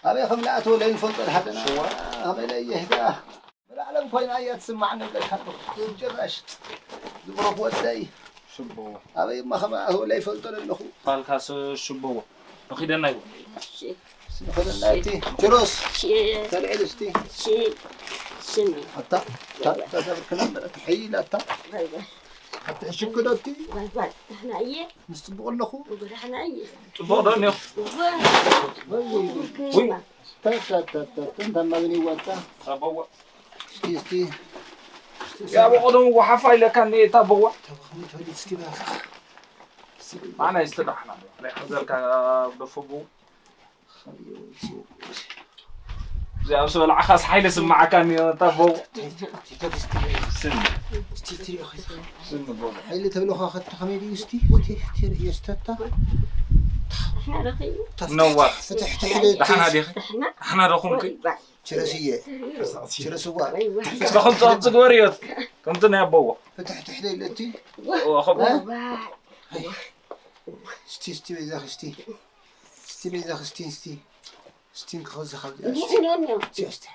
ኣበይ ከም ለኣተወ ለይንፈልጦ ድሃለና። ሽዋ። ከመይ ለየህዳ። ምልኣለም ኮይና እያ ትስማዕ ንብለካ ኣለኹ። ጭራሽ ዝብረኽ ወደይ። ሽቦ። ኣበይ እማ ከም ኣተወ ለይፈልጦ ኣለኹ። ፋልካስ ሽቦ። ንኺደና ይቦ። እሺ። ንኸደና እቲ ችሮስ። እሺ። ተልዕል እስቲ። እሺ። ስሚ። ኣታ፣ ኣታ፣ ኣታ፣ ተብርክና እምበር፣ ኣታ፣ ሕይል ኣታ። ባይ ባይ። ኣታ፣ ሕሽክ ዶ እቲ? ባይ ባይ። ደህና እየ። ምስ ጽቡቕ ኣለኹ። እወ፣ ደህና እየ። ጽቡቕ ዶ እኒኦ? እወ። ወይ፣ ወይ፣ ወይ። ውይ። ታ፣ ታ፣ ታ፣ ታ፣ ታ፣ እንታ ማግን ይዋጣ። ኣቦዋ። እስቲ፣ እስቲ። ያ፣ ብቐደሙ ጓሓፋ ኢለካ እኒኤ፣ እታ ኣቦዋ። ተባኽኒ ተወሊድ እስቲ ባኻ። ኣነ ይስትዳሕና። ናይ ሓዘርካ ደፈቡ። እዚኣ ምስ በላዕኻስ ሓይሊ ስምዓካ እኒኦ፣ እታ ኣቦዋ። ስም። ስም ኣቦዋ። ሓይሊ ተብለኻ ኸቶ ከመይ ድዩ እስቲ? እስቲ፣ እስቲ ርእዮ ስተታ። ነዋ። ፍትሕ ትሕሊ እቲ ደሓና ዲኺ? ደሓና ዶ ኹንኪ? ችረስየ። ችረስዋ። እስከ ከምቲ፣ ከምቲ ግበርዮ። ከምቲ ናይ ኣቦዋ። ፍትሕ ትሕሊ ኢለ እቲ። ኦ፣ ኸም-፣ እስቲ፣ እስቲ በይዛኺ እስቲ። እስቲ በይዛኺ እስቲ፣ እስቲ። እስቲ እንክኸዚ ካብ እዚኣ እስቲ። እስቲ፣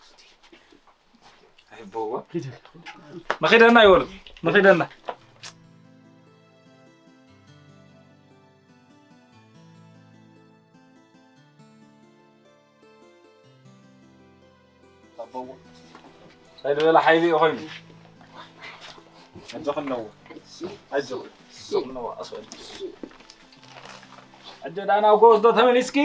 እስቲ። ኣይ ኣቦዋ። ንኺደና ይበሉ። ንኺደና። ኣቦዎ። እንታይ ዝበለ ሓይሊ እዩ ኮይኑ? ኣጆኽን ነዎ። ኣጆኽን። ኣጆኽን ነዎ፣ ኣስወል። ኣጆ ዳና ጎስ ዶ ተመሊስኪ?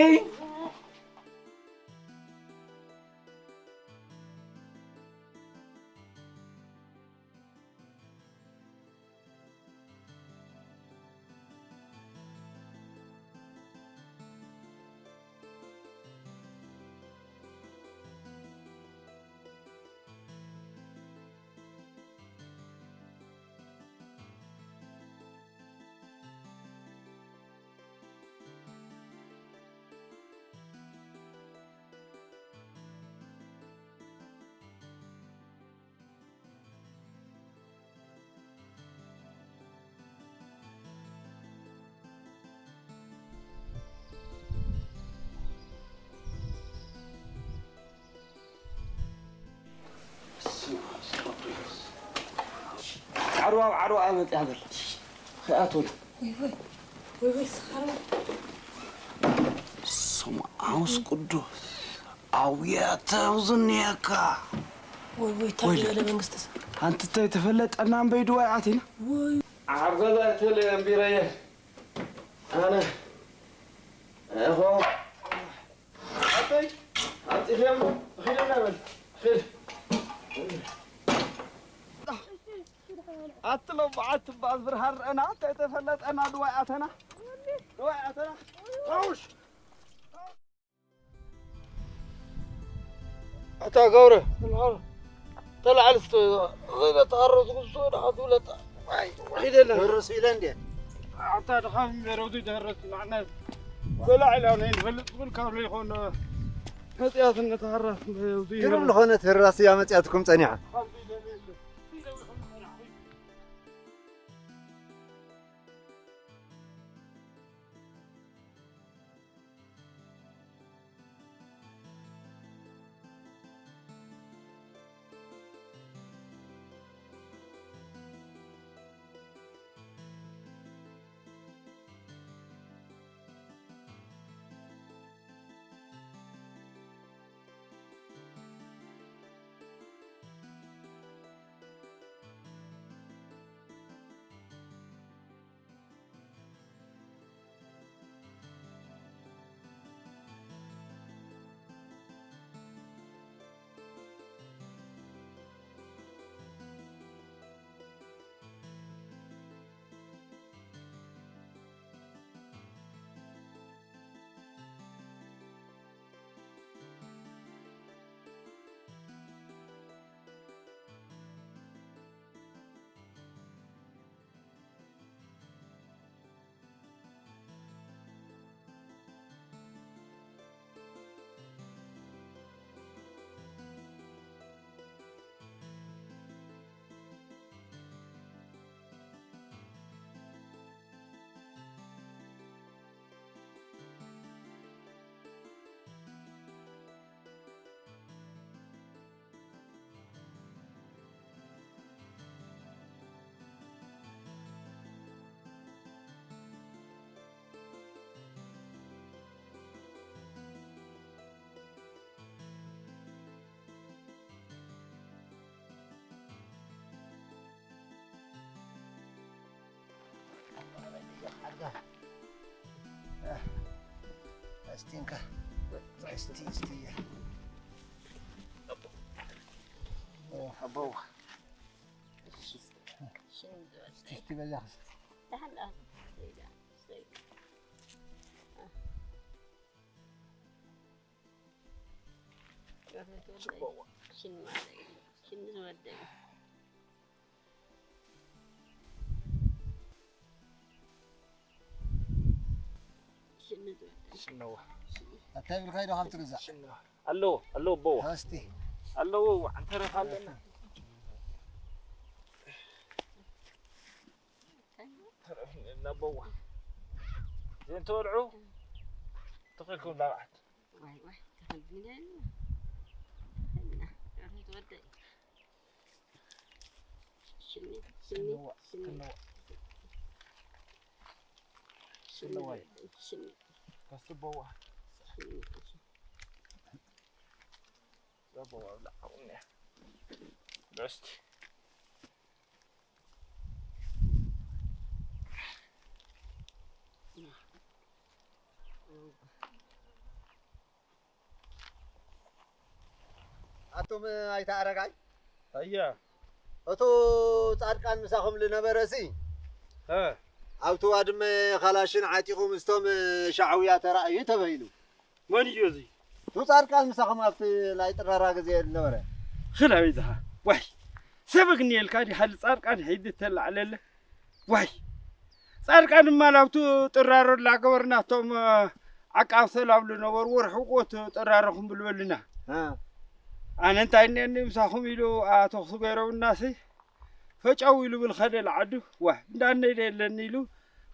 ዓርዋ፣ ዓርዋ መጽያ በል። ከይኣትወሉ። ወይ፣ ወይ፣ ወይ፣ ወይ፣ ስኻሮ። ስም ዓውስ ቅዱስ። ኣውያተ ዝኒየካ። ወይ፣ ወይ፣ እንታይ ወይለክ። ዝበለ መንግስቲ ሰብ። ኣንቲ ተይተፈለጠና እምበይ ድዋይ ኣቲና። ወይ። ኣብ ገዛ እትል እምቢረየ። ኣነ። እኾ። ኣተይ፣ ኣንጺፍዮም፣ ኺድ እና በል፣ ኺድ። ኣቲ ሎምዓት ትባል ብርሃን ርአና፣ እንታይ ተፈለጠና፣ ድዋይ ኣተና፣ ድዋይ ኣተና። ሓውሽ። ኣታ ገብረ፣ ተላዓል እስተ፣ ኺድ ተሃረስ ጉስቶ፣ ደሓ ትብለታ። ኣይ፣ ኺደና። ደረስ ኢለ እንዴ? ኣታ ድኻም እምበር፣ ወዲ ደረስ፣ ንዓና ተላዒላ ናይ ንፈልጥ እውን ካብ ለይኾነ መጽያትነት ሃራስ ግርም ዝኾነት ህራስ እያ መጽያትኩም ጸኒሓ። እስቲ እንካ። እስቲ፣ እስቲ። ኦ፣ ኣቦ። እስቲ፣ እስቲ በጃ። ደሓን ደኣ። ሽን ዝወደይ። ሽን ዝወደይ። ሽነዋ። ኣታ ይብልካ ኢዶ ካብ ትግዛእ? ኣለዎ፣ ኣለዎ፣ ኣቦዋ። እስቲ። ኣለዎ፣ ኣንተረፍ ኣለና። ተረፍና ኣቦዋ። ዘይንተወልዑ ተኸልኩም ላብዓት። ዋይ፣ ዋይ፣ ተኸልኩም ላብዓት። ሽኒ፣ ሽኒ፣ ሽኒ። ሽነዋ፣ ሽነዋ። ሽነዋ። ሽኒ፣ ሽኒ። ከስበዋ። ሽኒ። ዘበዋ ብላዕ፣ ኣውንያ። ብዕስቲ። ኣቱም ኣይተ ኣረጋይ፣ ኣያ። እቱ ጻድቃን ምሳኹም ልነበረሲ፣ እ። ኣብቲ ዋድመ ካላሽን ዓጢኹ ምስቶም ሻዕውያ ተራእዩ ተባሂሉ። መን እዩ እዚ? እቱ ጻድቃን ምሳኹም ኣብቲ ናይ ጥራራ ግዜ ልነበረ። ኽላቢትኻ። ዋይ፣ ሰብ እግንየልካ ዲኻ ልጻድቃን ሒድ ተላዕለለ? ዋይ፣ ጻድቃን ድማ ላብቱ ጥራሮ ላገበርና እቶም ዓቃብ ሰላም ልነበሩ ወርሒ ቆት ጥራሮ ክንብል በልና። እ። ኣነ እንታይ እኒአኒ ምሳኹም ኢሉ ኣተኹሱ ገይሮምናሲ ፈጨው ኢሉ ብልኸደ ልዓዱ። ዋይ፣ እንዳነይ የለኒ ኢሉ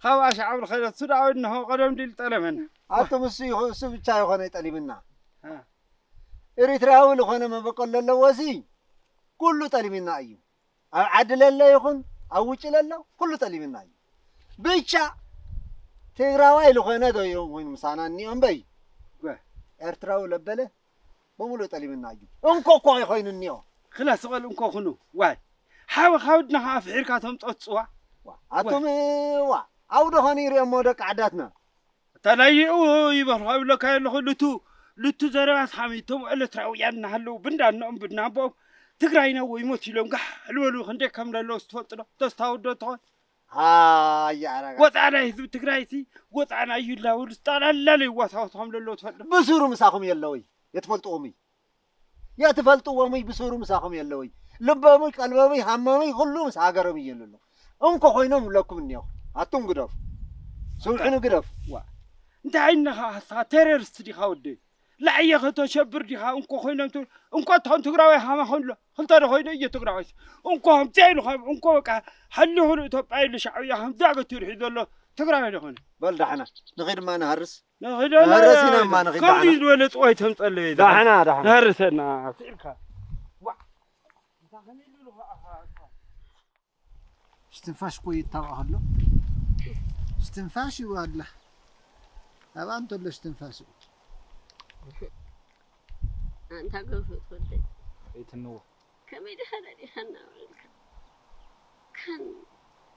ካብ ኣሽዓብ ልኸደ እሱ ደኣ እንሆ ቀደም ድል ጠለመና። ኣቱም እሱ ይኹ-፣ እሱ ብቻ ይኾነ ጠሊምና። እ። ኤሪትራዊ ልኾነ መበቆል ለለዎ እዚ ኩሉ ጠሊምና እዩ። ኣብ ዓዲ ለለ ይኹን ኣብ ውጭ ለለ ኩሉ ጠሊምና እዩ። ብቻ ትግራዋይ ልኾነ ዶ እዮም ኮይኑ ምሳና እኒኦም በይ። ጓ። ኤርትራዊ ለበለ በሙሉ ጠሊምና እዩ። እንኮ እኮ ይኾይኑ እኒኦ። ክላ ስቐል እንኮ ኩኑ። ዋይ። ሓዊ ካብ ድና ኸዓ ፍሒርካ ተምጾት ጽዋ። ዋ፣ ኣቱም ዋ፣ ኣብ ዶ ኾነ ይርእዮሞ ደቂ ዓዳትና? እታ ናይ ይኡ ይበልኹ ይብለካ ኣለኹ። ልቱ፣ ልቱ ዘረባስ ሓሚቶም ኤርትራውያን እናሃለዉ ብንዳኖም ብናቦኦም ትግራይና ወይ ሞት ኢሎም ጋሕ ልበሉ ክንደይ ከም ዘለዉ ትፈልጡ ዶ? ተስታውዶ ትኾን? ኣያ ኣረጋ። ወፃእ ናይ ህዝቢ ትግራይ ሲ፣ ወፃእ ናይ ይላውል፣ ጠቕላላ ይዋሳወሱ ከም ዘለዉ ትፈልጡ ዶ? ብሱሩ ምሳኹም የለውይ፣ የትፈልጥዎም እይ። የትፈልጥዎም እይ፣ ብሱሩ ምሳኹም የለውይ። ልቦም እይ፣ ቀልቦም እይ፣ ሃሞም እይ፣ ኩሉ ምስ ሃገሮም እይ የሉ ኣለዉ። እንኮ ኮይኖም ይብለኩም እኒኦ። ኣቱም ግደፉ። ስውዕኑ ግደፉ። ዋ። እንታይ ኢልናኻ ንስኻ ቴሮሪስት ዲኻ ወደይ? ላዕየ ከተሸብር ዲኻ እንኮ ኮይኖም ት-፣ እንኮ እቶም ትግራዋይ ሃማ ኮይኑ ኣሎ። ክልተ ዶ ኮይኑ እዩ ትግራዋይ? እንኮ ከምዚኣ ኢሉ ካብ እንኮ በቃ ሓሊ ኩሉ ኢትዮጵያ ኢሉ ሻዕብያ ከምዚኣ ገቲሩ ሒዙ ዘሎ ትግራዋይ ዶ ኮይኑ? በል ዳሕና ንኺድ እማ ንሃርስ። ንኺድ ንሃርስ ኢና እማ ንኺድ ከምዚ ዳሕና። ዝበለ ጽዋይ ተምጸለይ ዳሕና፣ ዳሕና። ንሃርሰና። ስኢልካ። ዋ። እንታይ ከመይ ኢሉ ኢሉ ኸዓ እስትንፋስ እኮ ይታወቕ ኣሎ። እስትንፋስ እዩ ኣላ። ኣብኣ እንተሎ እስትንፋስ እዩ። ኣንታ ገንፎ ትወደይ። ኣይትንዎ። ከመይ ዲኻ ደሊኻ እናበልካ? ካን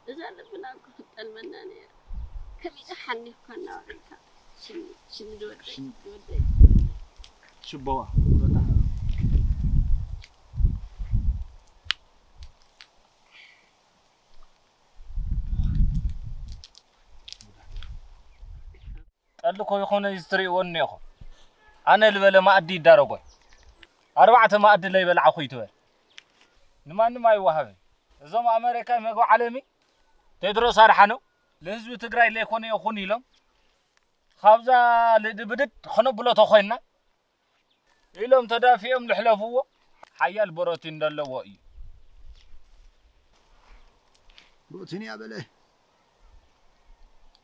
እዛ ልብና እኮ ክትጠልመና ነይራ። ከመይ ዲኻ ሓኒፍካ እናበልካ? ሽኒ፣ ሽኒ ዝወደይ፣ ሽኒ። ዝወደይ። ሽቦዋ። ጠሊ እኮ ይኾነ እዩ ዝትርእይዎ እኒኦኹም። ኣነ ልበለ ማኣዲ ይዳረጎ። ኣርባዕተ ማኣዲ ለይበላዕኹ ይትበል። ንማንም ኣይወሃብን። እዞም ኣመሪካ መግቢ ዓለሚ ቴድሮስ ኣድሓኖም ንህዝቢ ትግራይ ለይኮነ ይኹን ኢሎም ካብዛ ልድብድድ ክነብሎ ተኾይንና ኢሎም ተዳፊኦም ልሕለፍዎ ሓያል ብሮቲን ዘለዎ እዩ። ብሮቲን እያ በለ።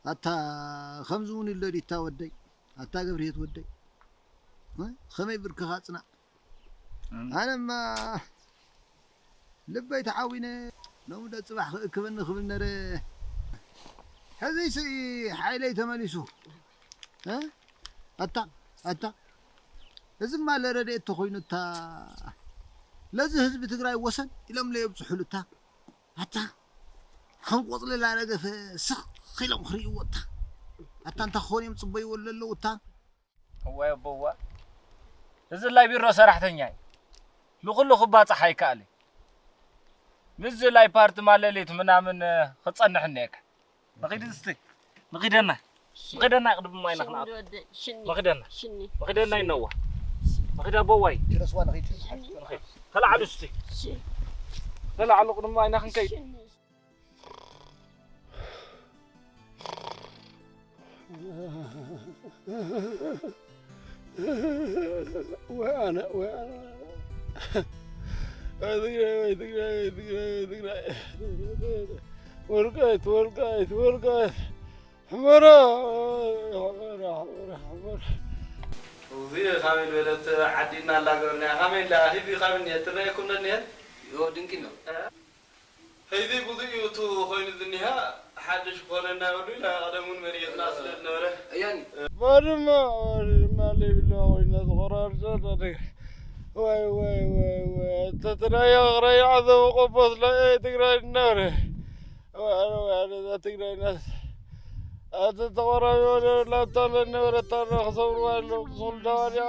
ኣታ ከምዚ እውን ኢሎ ዲታ ወደይ? ኣታ ገብርሄት ወደይ? እ? ከመይ ብርክኻ ጽናዕ። እም። ኣነማ ልበይ ተዓዊነ ሎሚ ዶ ጽባሕ ክእክበኒ ክብል ነረ። ሕዚሲ ሓይለይ ተመሊሱ። እ? ኣታ፣ ኣታ። እዚማ ለረድኤት ተኾይኑ እታ ለዚ ህዝቢ ትግራይ ወሰን ኢሎም ለየብጽሑሉ እታ። ኣታ። ከም ቆጽሊ ላረገፈ ስኽ ኢሎም ክርእይዎ እታ። ኣታ እንታይ ክኾን እዮም ጽበይዎ ለለዉ እታ። ወይ ኣቦዋ፣ እዚ ላይ ቢሮ ሰራሕተኛ እዩ። ንኹሉ ክባጻሕ ኣይከኣል እዩ። ምስዚ ላይ ፓርቲ ማለሊት ምናምን፣ እ፣ ክጸንሕ እኒአካ። ንኺድ እስቲ። ንኺደና። ንኺደና ቅድሚ ማይ ሽኒ ንኽንኣቱ። ወደ-፣ ሽኒ። ንኺደና። ሽኒ። ንኺደና ይነዋ። ንኺድ ኣቦዋይ። ጀለስዋ ንኺድ። ንኺድ። ተላዓሉ እስቲ። ሽኒ። ተላዓሉ ቅድሚ ማይ ንኽንከይድ። ሽኒ። ወይ ኣነ፣ ወይ ኣነ። ወይ ትግራይ፣ ወይ ትግራይ፣ ወይ ትግራይ፣ ወይ ትግራይ። ወልቃይት፣ ወልቃይት፣ ወልቃይት። ሕመራ፣ ሕመራ፣ ሕመራ፣ ሕመራ። እዚ ካበይ ዝበለት ዓዲ እናላገበርና፣ ካበይ እንዳ፣ ሂዚ ካበይ እኒሀ፣ ትረኣየኩም ዶ እኒሀ? ዮ፣ ድንቂ ነው። እ? ሕዚ ብዙሕ እዩ እቲ ኮይኑ ዝኒሃ፣ ሓድሽ ኮነ እናበሉ ኢና ቀደም እውን መሪቕና ስለ ዝነበረ። እያኒ። ባድመ፣ ባድመ ለይብላ ኮይና ዝቆራርጸት ኣደ-፣ ዋይ፣ ዋይ፣ ዋይ፣ ዋይ፣ ተትናያ ክረያ ዘበቆቦት ናይ ትግራይ እናበረ። ዋይ፣ ኣነ፣ ዋይ፣ ኣነ፣ እዛ ትግራይ ናት። ኣቲ ተቆራቢ ወደ ላታ ለነበረ ታራ ክሰብርዋ ኣለዉ፣ ክሰብሩ ዳዋልያ።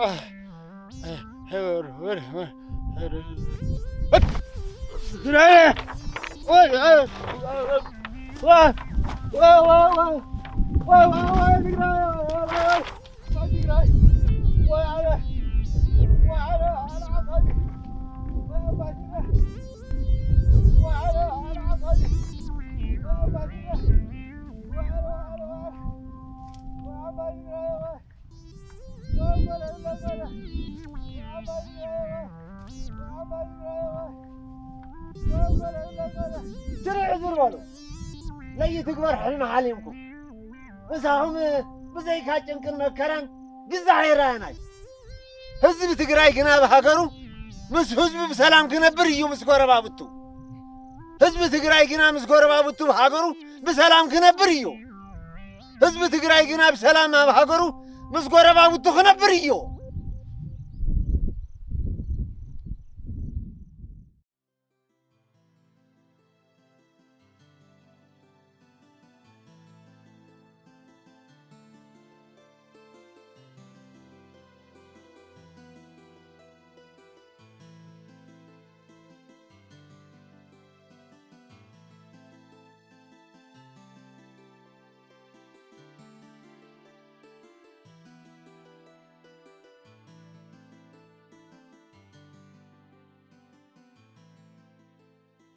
ስርዕ ዝርበሉ ለይትግበር ሕልሚ ሓሊምኩም ምሳኹም ብዘይካ ጭንቅን መከራን ግዛዕ ይረኣየናይ። ህዝቢ ትግራይ ግና ብሃገሩ ምስ ህዝቡ ብሰላም ክነብር እዩ ምስ ጎረባብቱ። ህዝቢ ትግራይ ግና ምስ ጎረባብቱ ብሃገሩ ብሰላም ክነብር እዩ። ህዝቢ ትግራይ ግና ብሰላም ኣብ ሃገሩ ምስ ጎረባብቱ ክነብር እዩ።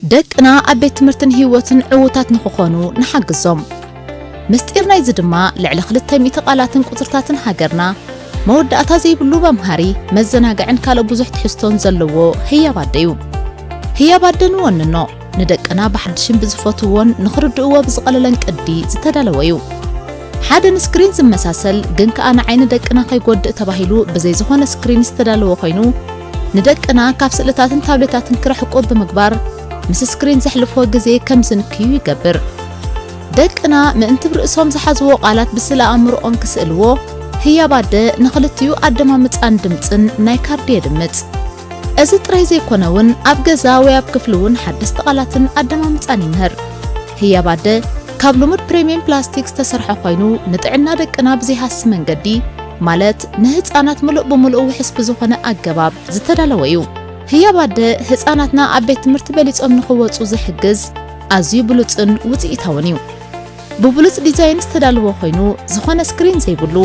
ደቅና ኣብ ቤት ትምህርትን ህይወትን ዕዉታት ንኽኾኑ ንሓግዞም። ምስጢር ናይዚ ድማ ልዕሊ ክልተ ሚእቲ ቃላትን ቁጽርታትን ሃገርና፣ መወዳእታ ዘይብሉ መምሃሪ፣ መዘናግዕን ካልእ ብዙሕ ትሕዝቶን ዘለዎ ህያብ ኣደ እዩ። ህያብ ኣደ ንወንኖ፣ ንደቅና ብሓድሽን ብዝፈትውዎን ንኽርድእዎ ብዝቐለለን ቅዲ ዝተዳለወ እዩ። ሓደ ንስክሪን ዝመሳሰል ግን ከኣ ንዓይኒ ደቅና ከይጎድእ ተባሂሉ ብዘይ ዝኾነ ስክሪን ዝተዳለወ ኮይኑ፣ ንደቅና ካብ ስእልታትን ታብሌታትን ክርሕቁ ብምግባር፣ ምስ ስክሪን ዘሕልፍዎ ግዜ ከም ዝንክዩ ይገብር። ደቅና ምእንቲ ብርእሶም ዝሓዝዎ ቃላት ብስእለ ኣእምሮኦም ክስእልዎ፣ ህያብ ኣደ ንኽልቲኡ ኣደማምጻን ድምጽን ናይ ካርድ የድምጽ። እዚ ጥራይ ዘይኮነ እውን ኣብ ገዛ ወይ ኣብ ክፍሊ እውን ሓደስቲ ቃላትን ኣደማምጻን ይምህር። ህያብ ኣደ ካብ ልሙድ ፕሪምየም ፕላስቲክ ዝተሰርሐ ኮይኑ፣ ንጥዕና ደቅና ብዘይሃሲ መንገዲ፣ ማለት ንህጻናት ምሉእ ብምሉእ ውሑስ ብዝኾነ ኣገባብ ዝተዳለወ እዩ። ህያብ ኣደ ህጻናትና ኣብ ቤት ትምህርቲ በሊጾም ንኽወጹ ዝሕግዝ ኣዝዩ ብሉጽን ውጽኢታውን እዩ። ብብሉጽ ዲዛይን ዝተዳለወ ኮይኑ፣ ዝኾነ ስክሪን ዘይብሉ፣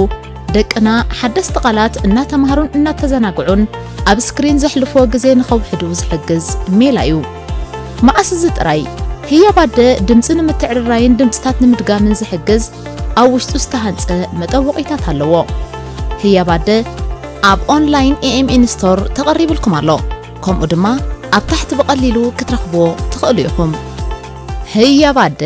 ደቅና ሓደስቲ ቃላት እናተማሃሩን እናተዘናግዑን ኣብ ስክሪን ዘሕልፍዎ ግዜ ንኸውሕዱ ዝሕግዝ ሜላ እዩ። መኣስ እዚ ጥራይ፣ ህያብ ኣደ ድምጺ ንምትዕርራይን ድምጽታት ንምድጋምን ዝሕግዝ ኣብ ውሽጡ ዝተሃንጸ መጠወቒታት ኣለዎ። ህያብ ኣደ ኣብ ኦንላይን ኤ ኤም ኤን ስቶር ተቐሪብልኩም ኣሎ። ከምኡ ድማ ኣብ ታሕቲ ብቐሊሉ ክትረኽብዎ ትኽእሉ ኢኹም። ህያብ ኣደ።